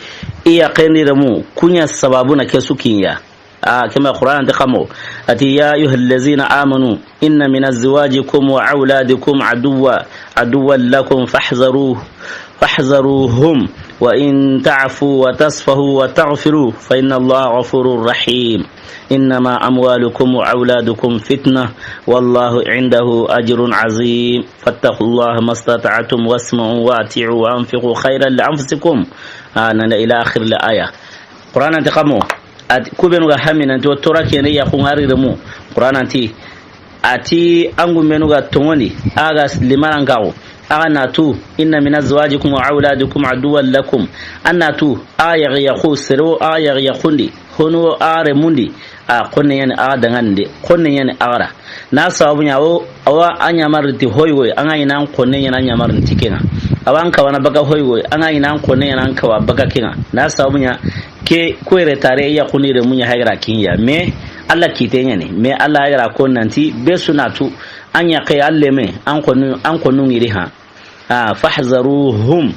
i yaqen di remu ku ɲa sababu na ke su kiɲa. A, ken bire Qur'anan ti xa mo. A ti, يا أيها الذين آمنوا إن من أزواجكم وأولادكم عدوا، عدوا لكم فاحذروه، فاحذروهم، وإن تعفوا وتصفحوا وتغفروا فإن الله غفور رحيم. إنما أموالكم وأولادكم فتنة والله عنده أجر عظيم. فاتقوا الله ما استطعتم واسمعوا وأطيعوا وأنفقوا خيرا لأنفسكم. آه، إلى آخر الآية. Qur'anan ti xa mo. A ti, ku benu ga hami nanti wo tora kiyana i yaqun ŋa, a ri remu. Qur'anan ti, a ti an gunbenu ga toŋondi, a ga limanan kaxu, a ga na tu, إن من أزواجكم وأولادكم عدوا لكم. An na tu, a yaqi yaqu, sere wo a yaqi yaqun di, hono wo a remun di, a xonne ya ni a daŋanin de, xonne ya ni a ga ra. Na sababu ɲa wo, awa a ɲamarin ti hoy woy, an ga ɲi nan xonne ɲaana ɲamarin ti ke ŋa. Awa an kawana baka hoy woy, an ga ɲi nan xonne ɲaana an kawa baka ke ŋa. Na sababu ɲa ke, ku yere tare ya xuni remu ɲa hay ga ra kiɲa. Mais Alla kite ɲa ni. Mais Alla hay ga ra ko nanti be su na tu, an yaqe, an leme, an xonu, an xonu ŋiri ha. Ah, فاحذروهم.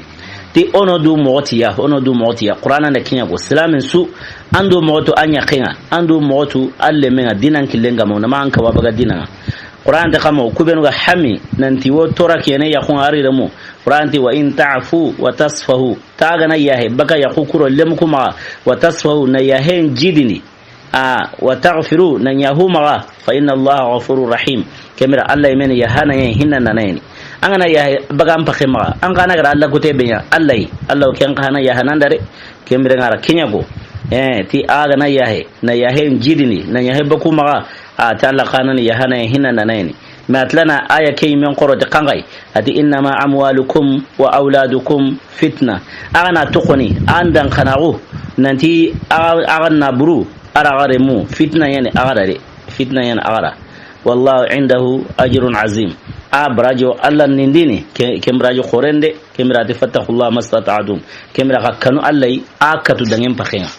Ti o na du moxo tiya, o na du moxo tiya. Qur'anan da kiɲa ko. Silaamin su, an du moxo tu an yaqen ŋa, an du moxo tu an lemen ŋa, diinan killen ga ma, o na ma an kawa baka diinan ŋa. Qur'anan ti xa mo, ku benu ga hami nanti wo tora kiyana i yaqun ŋa, a ri remu. Qur'anan ti, وإن تعفوا وتصفحوا. Ta ga na yahe baka yaqu kuro lemu ku maxa, وتصفحوا, na yahen jidini. A, wa taghfiru, na ɲa hu maxa, fa inna Allaha ghafurur rahim. Ken bire Alla yi me ni yahana ye, hinna na na yi ni. An ga na yahe baga an paxe maxa, an xa na gara Alla kute be ɲa, Alla yi, Alla ken xa na yahana n da re. Ken bire ŋa ra ke ɲa ko. Eh, ti a ga na yahe, na yahe n jidini, na yahe baku maxa, a ti Alla xa na ni yahana ye, hinna na na yi ni. Mais a tilana aya ke yi men xoro ti xanxay. A ti, "Innama amwalukum wa awladukum fitna." A ga na toxoni, an dan xanaxu, nanti a ga, a ga na buru, a ra ga remu, fitna ya ni a ga ra de, fitna ya ni a ga ra. Wallahu indahu ajrun azim. A barajo Alla nindini, ke, ke barajo xorende, ke bire a ti, "Fattaqullaha mastata'tum." Ke bire xa kanu Alla yi, a katu dangen paxe ŋa.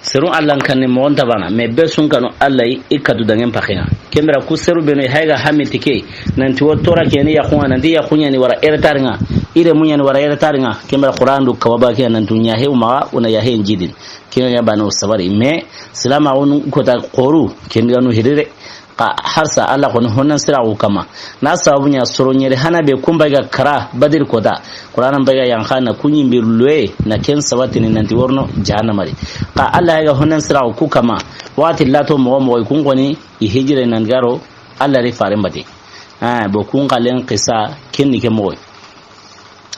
Seru Alla n kanni moxo nta bana, mais be su n kanu Alla yi, i katu dangen paxe ŋa. Ken bire ku seru be nu hay ga hamiti ke, nanti wo tora ke ni yaxu ŋa, nanti yaxu ɲa ni wara eretari ŋa, i remu ɲa ni wara eretari ŋa. Ken bire Qur'an du kaba ba ke, nanti ɲa he maxa, o na yahe n jidini. Ken ɲa bana o sabari. Mais silama o nu kota xoru, ken ga nu hirire. Xa harsa Alla xoni honnan siraxu kama. Na sababu ɲa soro ɲeri hana be kun bay ga kara Badiri kota. Qur'ana n bay ga yanxa na kun ɲi n biri loye na ken sabatini nanti worno jahannama ri. Xa Alla hay ga honnan siraxu ku kama. Waxati lato moxo moxo i kun xoni i hijire nan garo Alla ri faren bate. Ah, bo kun xalen xisa ken ni ke moxo.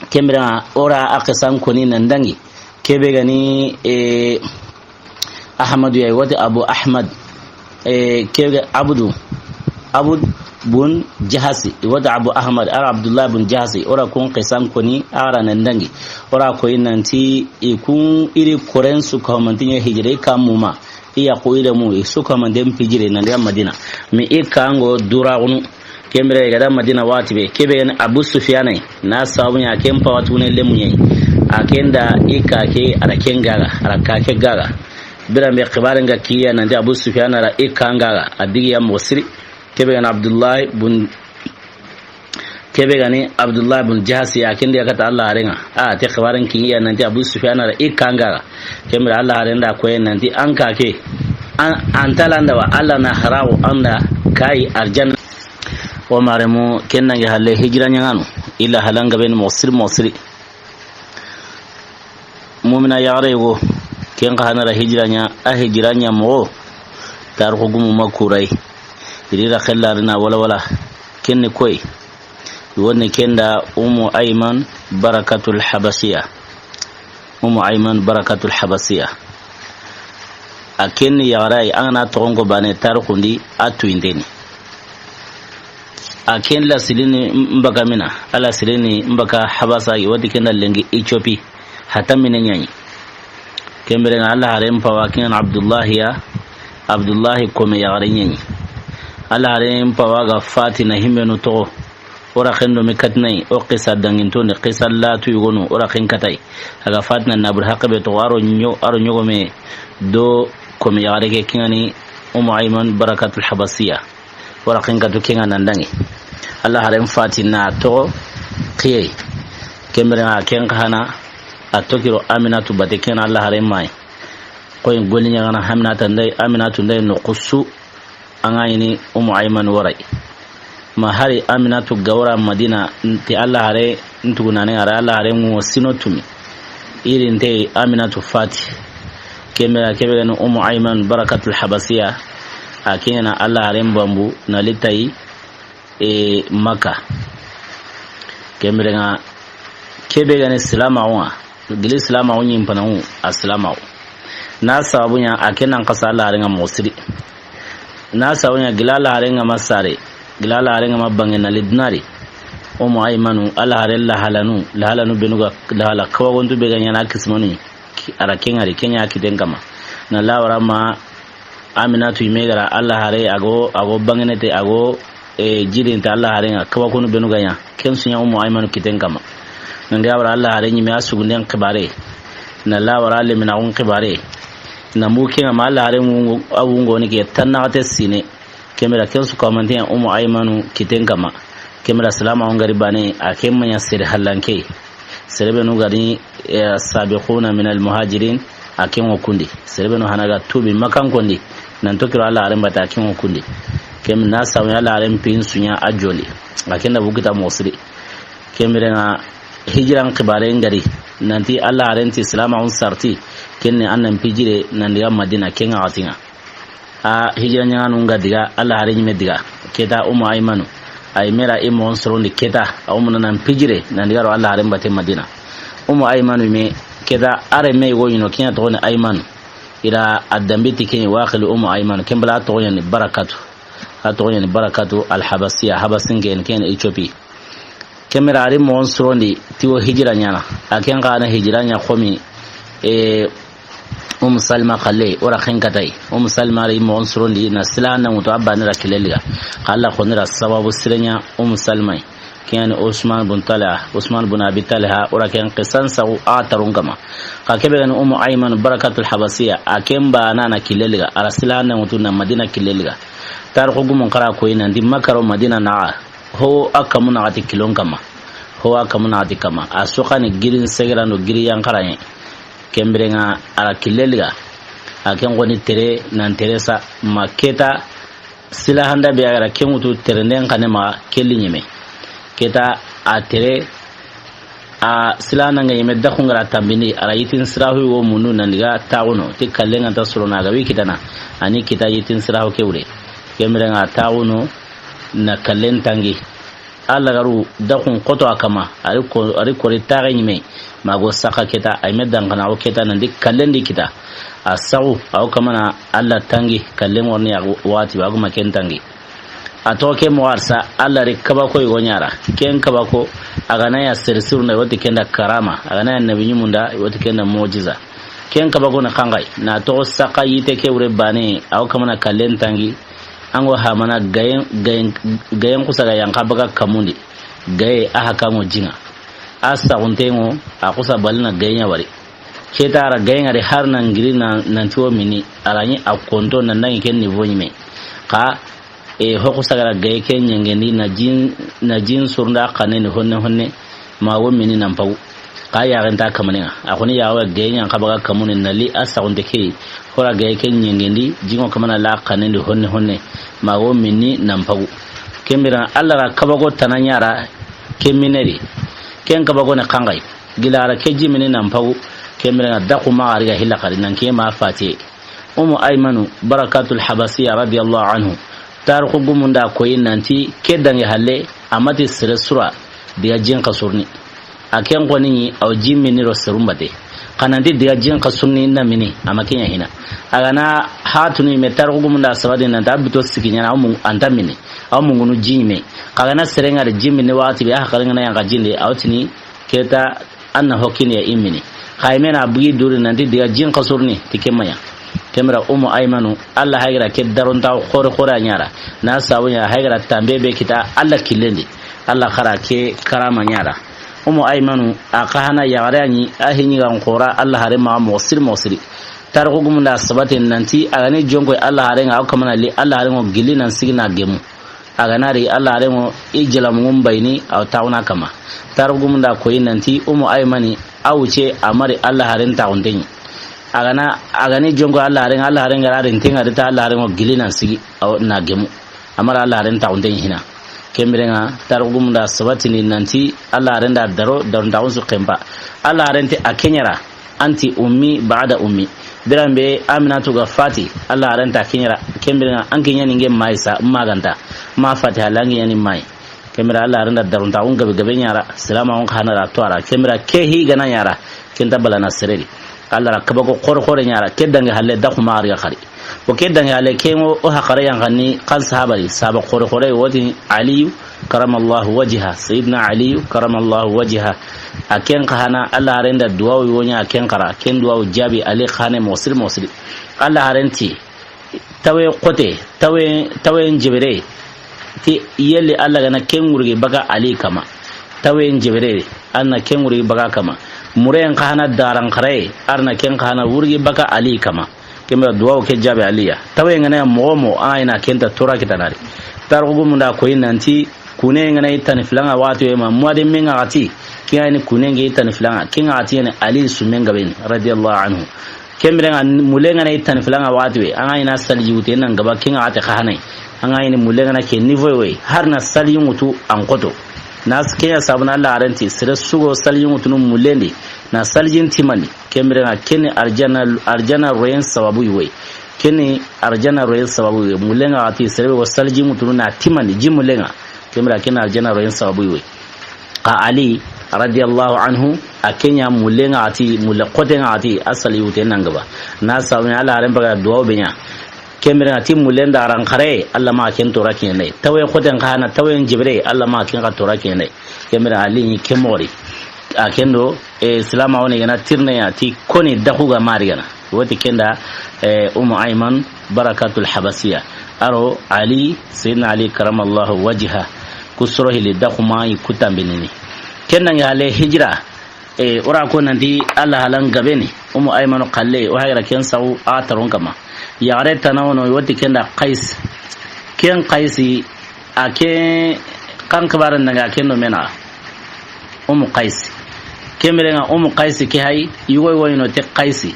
Ken bire ŋa o ra a xisan koni nan dangi. Ke be ga ni, eh, Ahmadu ya yi, i wa ti Abu Ahmad. Eh, ke ga Abdu. Abd bun Jahasi, i wa ti Abu Ahmad, a ra Abdullah bun Jahasi, o ra kun xisan koni, a ra nan dangi. O ra ko yi nanti, i kun i ri koren su ka manti ɲa hijire ka muma. I ya ko i remu, i su ka manti n pijire nan ya Madina. Mi i kango duraxunu. Ken bire i ga da Madina waxati be, ke be ga ni Abu Sufyana yi, na sababu ɲa ken pawa tugune lemu ɲa yi. A ken da i ka ke, a ra ken gaga, a ra ka ke gaga. Biran be xibaren ga kiya nanti Abu Sufyana ra i kan gaga, a digi ya moxo siri. Ke be ga ni Abdullah bun, ke be ga ni Abdullah bun Jahasi, a ken di ya kata Alla haren ŋa. A te xibaren kiya nanti Abu Sufyana ra i kan gaga. Ken bire Alla haren da ko yi nanti an ka ke, an, an talanda wa Alla na harawo an da kayi arjanna. O maremu ken nangi halle hijira ɲaŋanu. Illa halan gaben moxo siri moxo siri. Mumina yaxare yogo, ken xa hana ra hijira ɲa, a hijira ɲa moxo. Tarixu gumu ma kuray. I ri ra xellari na wala wala. Ken ni koy. I wa ni ken da Ummu Ayman Barakatul Habasiya. Ummu Ayman Barakatul Habasiya. A ken ni yaxare yi, an ga na toxon ko bane tarixun di a tuyinteni. A ken la silini mbaka mina, a la silini mbaka Habasa, i wa ti ken da lenki Ethiopie, hata mine ɲa yi. Ken bire ŋa Alla haren pawa ken Abdullahi ya, Abdullahi kome yaxare ɲa yi. Alla haren pawa ga fati na himbenu toxo. O ra ken do me katnay, o xisa danginto ni, xisa latu yogonu, o ra ken katay. A ga fatina nabur haqe be to, a ro ɲo-, a ro ɲogome do komi yaxare ke ken ga ni Umu Ayman Barakatul Habasiya. O ra ken katu ken ga nan dangi. Alla haren fatina to xiye. Ken bire ŋa ken xa hana, a tokiro Aminatu bate ken Alla haren may. Koy goli ɲa ga na Aminata nday, Aminatu nday no xusu. An ga ɲi ni Umu Ayman waray. Ma hari Aminatu ga wara Madina, ti Alla hare n tugunane, ara Alla hare ŋo sino tumi. Irin te Aminatu fati. Ken bire ke be ga ni Umu Ayman Barakatul Habasiya. A ken ŋa na Alla hare n bambu na litayi, e, Makka. Ken bire ŋa ke be ga ni silamaxu ŋa. Gili silamaxu ɲi n panaŋu a silamaxu. Na sababu ɲa a ken nan xasa Alla hare ŋa moxo siri. Na sababu ɲa gila Alla hare ŋa ma sare, gila Alla hare ŋa ma bange na lidinari. Umu Aymanu, Alla hare lahalanu, lahalanu benu ga lahala kawagontu be ga ɲa na kisimanu. Ara ken ŋari, ken ɲa kiten kama. Na lawara ma Aminatu yime gara Alla hare, a go, a go bangene te, a go, e, jirin te Alla hare ŋa, kaba kunu benu ga ɲa. Ken su ɲa Umu Aymanu kiten kama. Nanga wara Alla hare ɲime a sugunden xibare. Na lawara leminaxun xibare. Na mu ken ŋa ma Alla hare ŋu-, a wungo ni ke tannaxate sine. Ken bire ken su kamanten Umu Aymanu kiten kama. Ken bire silamaxu ŋari bane, a ken ma ɲa sere hallanke. Sere benu ga ni, e, sabiquna minal muhajirin, a ken ŋo kundi. Sere benu hana ga tubi Makkan kondi, nan tokiro Alla haren bata, a ken ŋo kundi. Ken na sabu Alla haren pin su ɲa a joli. A ken da bukita moxo siri. Ken bire ŋa hijiran xibare ŋari. Nanti Alla haren ti silamaxun sarti. Ken ni an nan pijire nan diga Madina ken ŋa xati ŋa. A hijira ɲaŋanu ŋa diga, Alla haare ɲi me diga. Ke ta Ummu Aymanu. A yi me ra i moxon sorondi ke ta. A Ummu na nan pijire, nan diga ro Alla haaren batte Madina. Ummu Aymanu me, ke ta a renme yogo ɲi no, ke ɲa toxo ni Aymanu. I ra a danbe ti ke ɲi, wa xili Ummu Aymanu. Ken bala a toxo ɲa ni Barakatu. A toxo ɲa ni Barakatu al-Habasiya, Habasinke, ke ɲa ni Ethiopie. Ken bire a ri moxon sorondi ti wo hijira ɲaana. A ken xa na hijira ɲa xo mi, e, Umu Salma xalle, o ra ken katay. Umu Salma ri moxon sorondi na silaame na ŋutu a baane ra kille liga. Xa Alla xo ni ra sababu sire ɲa Umu Salma yi. Ken ɲa ni Usman bun Talha, Usman bun Abi Talha, o ra ken xisan saxu a tarun kama. Xa ke be ga ni Umu Ayman Barakatul Habasiya, a ken baane na kille liga, a ra silaame na ŋutu na Madina kille liga. Tarixu gumun xa ra ko yi nan ti Makka ro Madina na ho a kamu naxati kilon kama. Ho a kamu naxati kama. A soxani girin segerando giri yanxaraye. Ken bire ŋa a ra kille liga. A ken xo ni tere nan tere sa ma ke ta silahanda be a ga ra ken ŋutu terenden xane ma kelli ɲeme. Ke ta a tere a silaana ŋa ɲeme daxu ŋa ra tambindi a ra yitin sirahu wo mundu nan diga taxuno ti kallen ŋa nta soro na ga wi kitana. A ni kita yitin sirahu ke wure. Ken bire ŋa taxuno na kallen tangi. Alla garu daxun xoto a kama, a ri ko, a ri kori taxe ɲime, ma go saxa ke ta, a yi me danxana o ke ta nan di kallen di kita. A saxu, a wo kamana Alla tangi, kallen ŋorni a waxati, a go ma ken tangi. A toxo ke moxo arsa, Alla ri kabako yogo ɲa ra. Ken kabako, a ga na ɲa sere sirunda, i wo ti ken da karama, a ga na ɲa nabi ɲumunda, i wo ti ken da mujiza. Ken kabako na xanxay, na toxo saxa yite ke wure baane, a wo kamana kallen tangi, An go hamana gayen, gayen, gayen xusa ga yanqa baga kamundi. Gaye a haka ŋo jinŋa. A saxunte ŋo, a xusa balina gayen ɲa wari. Ke ta a ra gayen ŋa ri har na ngiri na, nan ti wo mini, a ra ɲi a konto nan dangi ken niveau ɲime. Xa, e, ho xusa ga ra gaye ke ɲengendi na jin, na jin surunda xanendi honne honne. Ma wo mini nan pagu. Xa yaxen nta kamanen ŋa. A xo ni yaxa wa gaye ɲa nxa baga kamuni na li a saxunte ke yi. Ho ra gaye ke ɲengendi, jinŋo kamana la xanendi honne honne. Ma wo mini nan pagu. Ken bire Alla ra kabako tana ɲa ra ke mineri. Ken kabako ne xanxay. Gila a ra ke ji mini nan pagu. Ken bire ŋa daxu ma a ri ga hilla xari nan ke ma fatiye. Umu Aymanu Barakatul Habasiya radiyallahu anhu. Tarixu gumun da ko yi nan ti ke dangi halle a ma ti sere sura diga jin xasurni. A ken xo ni a wo ji mini ro serumbate. Xa nan ti diga jin xasurni na mini a ma ke ɲa hina. A ga na hatunu yi me tarixu gumun da sabati nan ti a bito siki ɲaana a wo mun, a nta mini. A wo mungunu ji ɲime. Xa a ga na sere ŋa ri ji mini waxati be a haqile ŋa na yanqa jinde a wo tini Ke ta an na ho kini ya i mini. Xa i me na bugi duri nan ti diga jin xasurni ti ke ma ɲa. Ken bire Umu Aymanu, Alla hayi ga ra ke daronta xore xore a ɲa ra. Na sabu ɲa hayi ga ra tambe be kita Alla killen di. Alla xa ra ke karama ɲa ra. Umu Aymanu, a xa hana yaxare a ɲi, a hiɲi ga n xora Alla haare ma moxo siri moxo siri. Tarixu gumun da sabati nan ti a ga ni jonko Alla haare ŋa a wo kamana li Alla haare ŋo gilli nan sigi na gemu. A ga na ri Alla haare ŋo i jalamungun bayini a wo taxuna kama. Tarixu gumun da ko yi nan ti Umu Aymani a wuce a ma ri Alla haaren taxunte ɲi. A ga na, a ga ni jonko Alla haare ŋa, Alla haare ŋa ra ri nte ŋa ri ta Alla haare ŋo gilli nan sigi a wo na gemu. A ma ri Alla haaren taxunte ɲi hina. Ken bire ŋa tarixu gumun da sabatini nan ti Alla haaren da daro, darontaxun su xenpa. Alla haaren ti a ke ɲa ra. Anti ummi ba'da ummi. Biran be Aminatu ga fati, Alla haaren ti a ke ɲa ra, ken bire ŋa an ke ɲa ni ŋe mayi sa, ma ga nta, ma fati hala an ke ɲa ni mayi. Ken bire Alla haaren da darontaxun gabe gabe ɲa ra, silaamaxun xa na ra to a ra, ken bire ke hi ga na ɲa ra, ken nta balana sere di. Alla ra kabako xore xore ɲa ra, ke dangi halle daxu ma a ri ga xari. Wo ke dangi halle ke ŋo o haqare yanqanni xa n sahabari, sahaba xore xore wo ti Aliyu, karamallahu wajha, Sayyidina Aliyu, karamallahu wajha. A ken xa hana Alla haaren da duwawu wo ɲa a ken xa ra, ken duwawu jaabi Ali xa ne moxo siri moxo siri. Alla haaren ti, tawe xote, tawe, tawe njebere, ti yelli Alla ga na ken wurgi baga Ali kama. Tawe njebere, an na ken wurgi baga kama. Muren xa hana daran xare, ar na ken xa hana wurgi baga Ali kama. Ken bire duwawu ke jaabi Ali ya. Tawe ŋa na ya moxo moxo, a ina ken ta tora kitana ri. Tarixu gumun da ko yi nan ti, kune ŋa na i tani filaŋa waxati we ma, muwade me ŋa xati, ke ŋa ni kune ŋa i tani filaŋa, ke ŋa xati yani Ali sumen gabe ni, radiyallahu anhu. Ken bire ŋa mulle ŋa na i tani filaŋa waxati we, a ŋa ina saliji wute nan gaba, ke ŋa xati xa hana yi. A ŋa ini mulle ŋa na ke niveau we, har na saliji ŋutu an xoto. Na s-, ke ɲa sabu na Alla haaren ti, sere su go saliji ŋutunu mullen di, na salijin timandi. Ken bire ŋa ken ni arjana, arjana royen sababu yi woy. Ken ni arjanna roye sababu yi. Mullen ŋa a ti sere be wo sali ji ŋutunu na timandi ji mullen ŋa. Ken bire ken ni arjanna roye sababu yi. Xa Ali radiyallahu anhu, a ken ɲa mullen ŋa a ti, mulle xoten ŋa a ti, a sali wute nan gaba. Na sabu ɲa Alla haren baga duwawu be ɲa. Ken bire ŋa ti mullen da ran xare, Alla ma ken toora kiɲe ne. Tawe xoten xa hana, tawe jebere, Alla ma ken xa toora kiɲe ne. Ken bire Ali ni ken moxo ri. A ken do, e, silaame wo ni gana tirne ya ti koni daxu ga mari gana. Woti ken da, e, Ummu Ayman Barakatul Habasiya. A ro Ali, Sayyidina Ali karamallahu wajha. Ku soro hili daxu ma yi ku tambinini. Ken da ŋa hale hijira. E, o ra ko nanti Alla halan gabe ni. Ummu Ayman xalle, o hayra ken sawu a taron kama. Yaxare tana wono woti ken da Qais. Ken Qaisi, a ke kan xibaaren da ŋa ken do mena. Ummu Qaisi. Ken bire ŋa Ummu Qaisi ke hay, yugo yugo ino te Qaisi.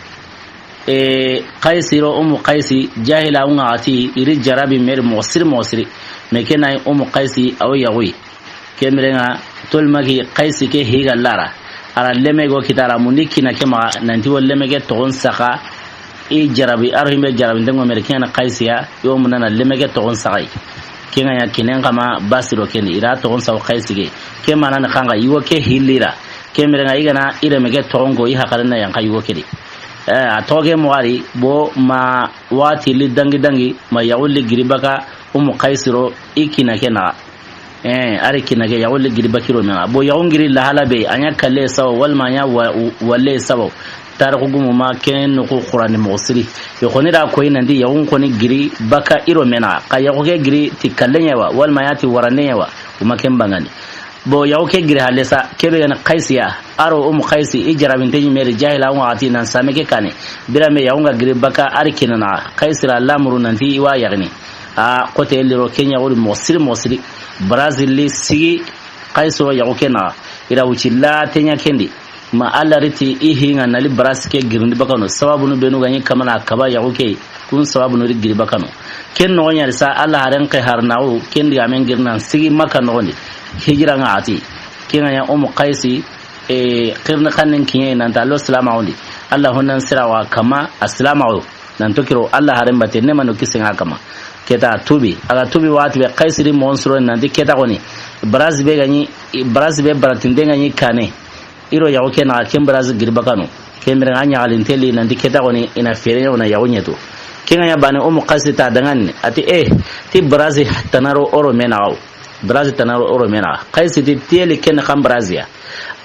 E, Qaisi ro Ummu Qaisi, jahila wunga ati, iri jarabi meri moxo siri moxo siri. Me ken na Ummu Qaisi, a wo yaxu yi. Ken bire ŋa tolmaki Qaisi ke higa lara. A ra leme go kitara mundi kina ke maxa, nanti wo leme ke toxon saxa, i jarabi, a ro himbe jarabi ndengo meri ken ŋa na Qaisi ya, yo munda na leme ke toxon saxa yi. Ken ŋa ɲa kinen kama basiro ken di, i ra toxon saxa Qaisi ke. Ken mana ni xanga, yugo ke hilli ra. Ken bire ŋa i gana i reme ke toxon ko, i haqaren na yanqa yugo ke di. E, a toxo ke moxo ri, bo ma wati li dangi dangi, ma yaxu li giri baka, Ummu Qaisi ro, i kina ke naxa. E, a ri kina ke, yaxu li giri bakiro mena. Bo yaxu giri lahala be, a ɲa kalle sawo, walma a ɲa wa-, walle sawo. Tarixu gumu ma ken noxu Qur'ani moxo siri. Yo xoni da koyi nanti yaxu xoni giri baka i ro mena. Xa yaxu ke giri ti kalle ɲa wa, walma a ɲa ti warande ɲa wa. Kuma ken bangani. Bo yaxu ke giri halle sa, ke be gana Qaisi ya. A ro Ummu Qaisi, i jarabinte ɲi meri jahila wunga ati nan same ke kane. Bire me yaxu ŋa giri baka a ri kina naxa. Qaisi ra lamuru nanti i wa yaxini. A xote liro ken ɲa wori moxo siri moxo siri. Brazil li sigi Qaisi ro yaxu ke naxa. I ra wuci la te ɲa ken di. Ma Alla ri ti i hinga na li barasi ke girindi bakano. Sababunu benu ga ɲi kamana kaba yaxu ke. Kun sababunu ri giri bakano. Ken noxo ɲa ri sa Alla haren ke harnaxu, ken digamen girnan sigi Makka noxon di. Hijira ŋa ati. Ken ŋa ɲa Ummu Qaisi, e, xirni xannen kiɲe nanta lo silaamaxun di. Alla honnan sira wa kama a silaamaxu. Nan to kiro Alla haren bate ne mano kisen ŋa kama. Keta tubi. A ga tubi wati be Qaisi ri moxon suro nanti keta xoni. Barasi be ga ɲi, barasi be baratinde ga ɲi kane. I ro yaxu ke naxa ken barasi giri bakano. Ken bire ŋa ɲaxalinte li nanti keta xoni i na fere ɲa wona yaxu ɲetu. Ken ŋa ɲa bane Ummu Qaisi ta dangani. A ti, e, ti barasi tana ro o ro me naxa wo. Barasi tana ro o ro me naxa. Qaisi ti teli ken xan barasi ya.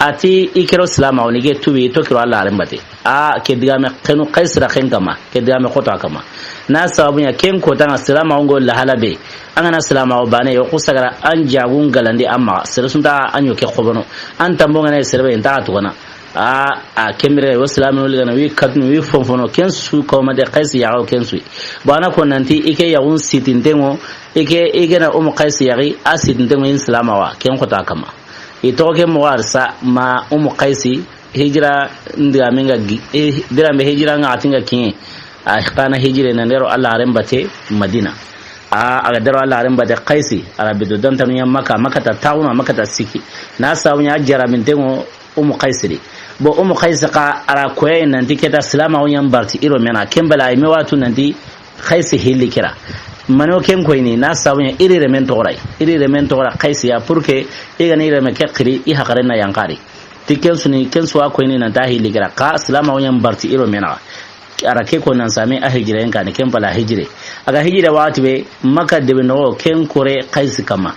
A ti i ke ro silaamaxu ni ke tubi i to kiro Alla haren bate. A ke digame xenu Qaisi ra xen kama. Ke digame xoto a kama. Na sababu ɲa ken kota ŋa silaamaxu ŋo lahala be. An ga na silaamaxu bane yo ku sagara an jagun galandi an maxa. Sere su nta an ɲo ke xobono. An tambo ŋa na sere be nta tugana. A, a ken bire wo silaaminu li gana wi katunu wi fonfono ken su koma de Qaisi yaxu ken su. Bana ko nanti i ke yaxun sitinten ŋo, i ke i gana Ummu Qaisi yaxi, a sitinten ŋo in silaamaxu wa, ken xoto a kama. I toxo ke moxo ri sa ma Ummu Qaisi, hijira ndigamen ga gi-, e, bire me hijira ŋa ati ŋa kiɲe. A xa na hijire na n dero Alla haren bate Madina. A, a ga dero Alla haren bate Qaisi, a ra bito dantanu ɲa Makka, Makka ta taxuna, Makka ta siki. Na sabu ɲa jarabinte ŋo Ummu Qaisi ri. Bo Ummu Qaisi xa a ra koye nanti keta silaamaxu ɲa barti i ro me naxa. Ken bala i me watu nanti Qaisi hilli kira. Mano ken koyini na sabu ɲa i ri remen toxo ra yi. I ri remen toxo ra Qaisi ya pour que i gani reme ke xiri i haqaren na yanqa ri. Ti ken su ni, ken su wa koyini nanta hilli kira. Xa silaamaxu ɲa barti i ro me naxa. A ra ke ko nan sami a hijire en kani ken pala hijire. A ga hijire waxati be Makka debe noxo ken kore Qaisi kama.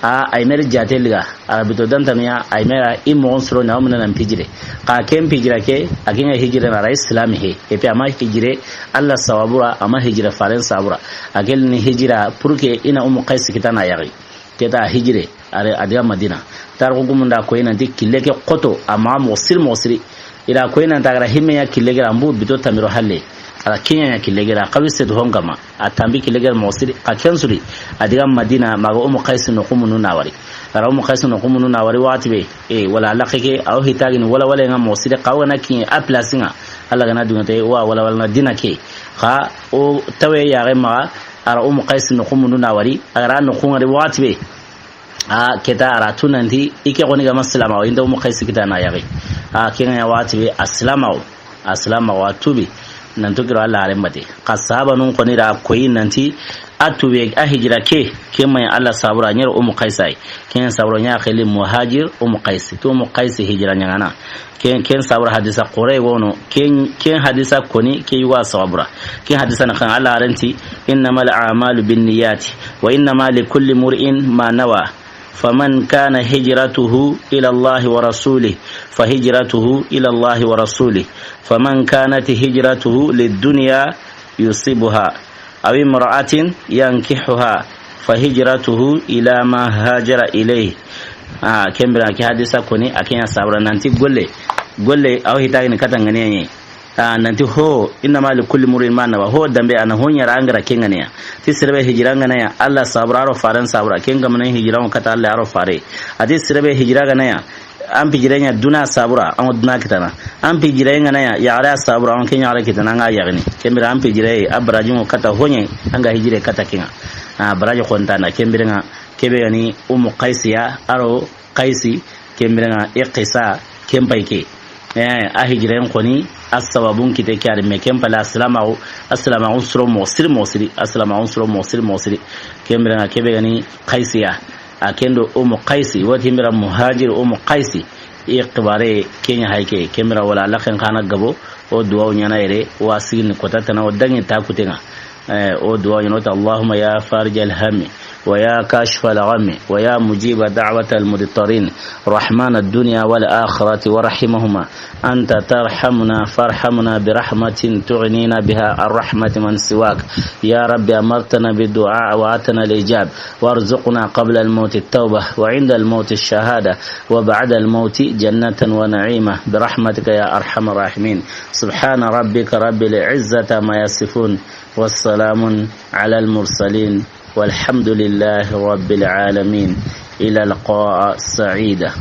A, ay meri jate liga. A ra bito dantanu ya, ay mera i moxon suro na o mena nan hijire. Xa ken hijira ke, a ken ŋa hijire na ra i silaami he. Et puis a ma hijire Alla sababu ra, a ma hijire faren sababu ra. A ken ni hijira pour que i na Ummu Qaisi kita na yaxi. Keta hijire. A ri a diga Madina. Tarixu gumun da koyi nanti kille ke xoto, a maxa moxo siri moxo siri. I ra koyi nanti a ga ra himme ɲa kille ke ra, mbu bito tanmi do halle. A ra ke ɲa ɲa kille ke ra, xawi setu hon kama. A tanmi kille ke ra moxo siri, xa ken su ri. A diga Madina, ma ga Ummu Qaisi noxu munu na wari. A ra Ummu Qaisi noxu munu na wari waxati be. E, wala laxe ke, a wo hitagini wala wala ŋa moxo siri, xa wo ga na kiɲe a place ŋa. Alla ga na duŋa te, wa wala wala na dina ke. Xa, o tawe yaxe maxa, a ra Ummu Qaisi noxu munu na wari. A ga ra noxu ŋa ri waxati be. A keta a ra tu nanti, i ke xoni ga ma silaamaxu, i nda Ummu Qaisi kita na yaxi. A ke ŋa ɲa waxati be, a silaamaxu, a silaamaxu, a tubi. Nan to kiro Alla haren bate. Xa sahabanun xoni ra koyi nanti a tuube a hijira ke, ke ma ɲi Alla sabura, ɲa ro Ummu Qaysi yi. Ken sabura ɲa xili Muhajir Ummu Qaysi. To Ummu Qaysi hijira ɲaŋana. Ken, ken sabura hadisa xoore wono. Ken, ken hadisa koni ke yugo sabura. Ken hadisa na kan Alla haren ti, "Innamal a'malu binniyati, wa innama likulli mur'in ma nawa." فمن كان هجرته إلى الله ورسوله فهجرته إلى الله ورسوله، فمن كانت هجرته لدنيا يصيبها أو امرأة ينكحها فهجرته إلى ما هاجر إليه. Ah, ken bire ke hadisa koni, a ke ɲa sabura nanti golle, golle, a wo hitagini kata ŋa ne ɲa. Ah, nanti ho, innama likulli mur'in ma nawa. Ho dambe a na ho ɲa ra a ŋa ra ke ŋa ne ya. Ti sere be hijira ŋa na ya, Alla sabura, a ro faren sabura. Ken ga ma na hijira ŋa kata Alla, a ro fare. A ti sere be hijira ŋa na ya, an pi hijira ɲa duna sabura, an duna kitana. An pi hijira ŋa na ya, yaxare sabura, an ke ɲa yaxare kitana, an ga yaxini. Ken bire an pi hijira, a baraji ŋa kata ho ɲa, an ga hijira kata ke ŋa. Ah, baraji xo nta na, ken bire ŋa, ke be ga ni Ummu Qaysi ya, a ro Qaysi, ken bire ŋa i qisa, ken pay ke. Eh, a hijira ŋa koni, a sababun kite ke a ri me ken pala aslamaxu, aslamaxu soro moxo siri moxo siri, aslamaxu soro moxo siri moxo siri. Ken bire ŋa ke be ga ni Qaysi ya. A ken do Ummu Qaysi, wati mbira Muhajir Ummu Qaysi. I xibaare ke ɲa hay ke, ken bire wala laxen xana gabo, o duwawu ɲaana yere, wa sigini kota tana, o dangi ta kute ŋa. Eh, o duwa ɲaana o ti, اللهم يا فارج الهم ويا كاشف الغم ويا مجيب دعوة المضطرين رحمن الدنيا والآخرة ورحيمهما، أنت ترحمنا فارحمنا برحمة تغنينا بها عن رحمة من سواك. يا رب أمرتنا بالدعاء وآتنا الإجاب، وارزقنا قبل الموت التوبة وعند الموت الشهادة وبعد الموت جنة ونعيما برحمتك يا أرحم الراحمين. سبحان ربك رب العزة عما يصفون. والسلام على المرسلين والحمد لله رب العالمين. إلى لقاء سعيدة.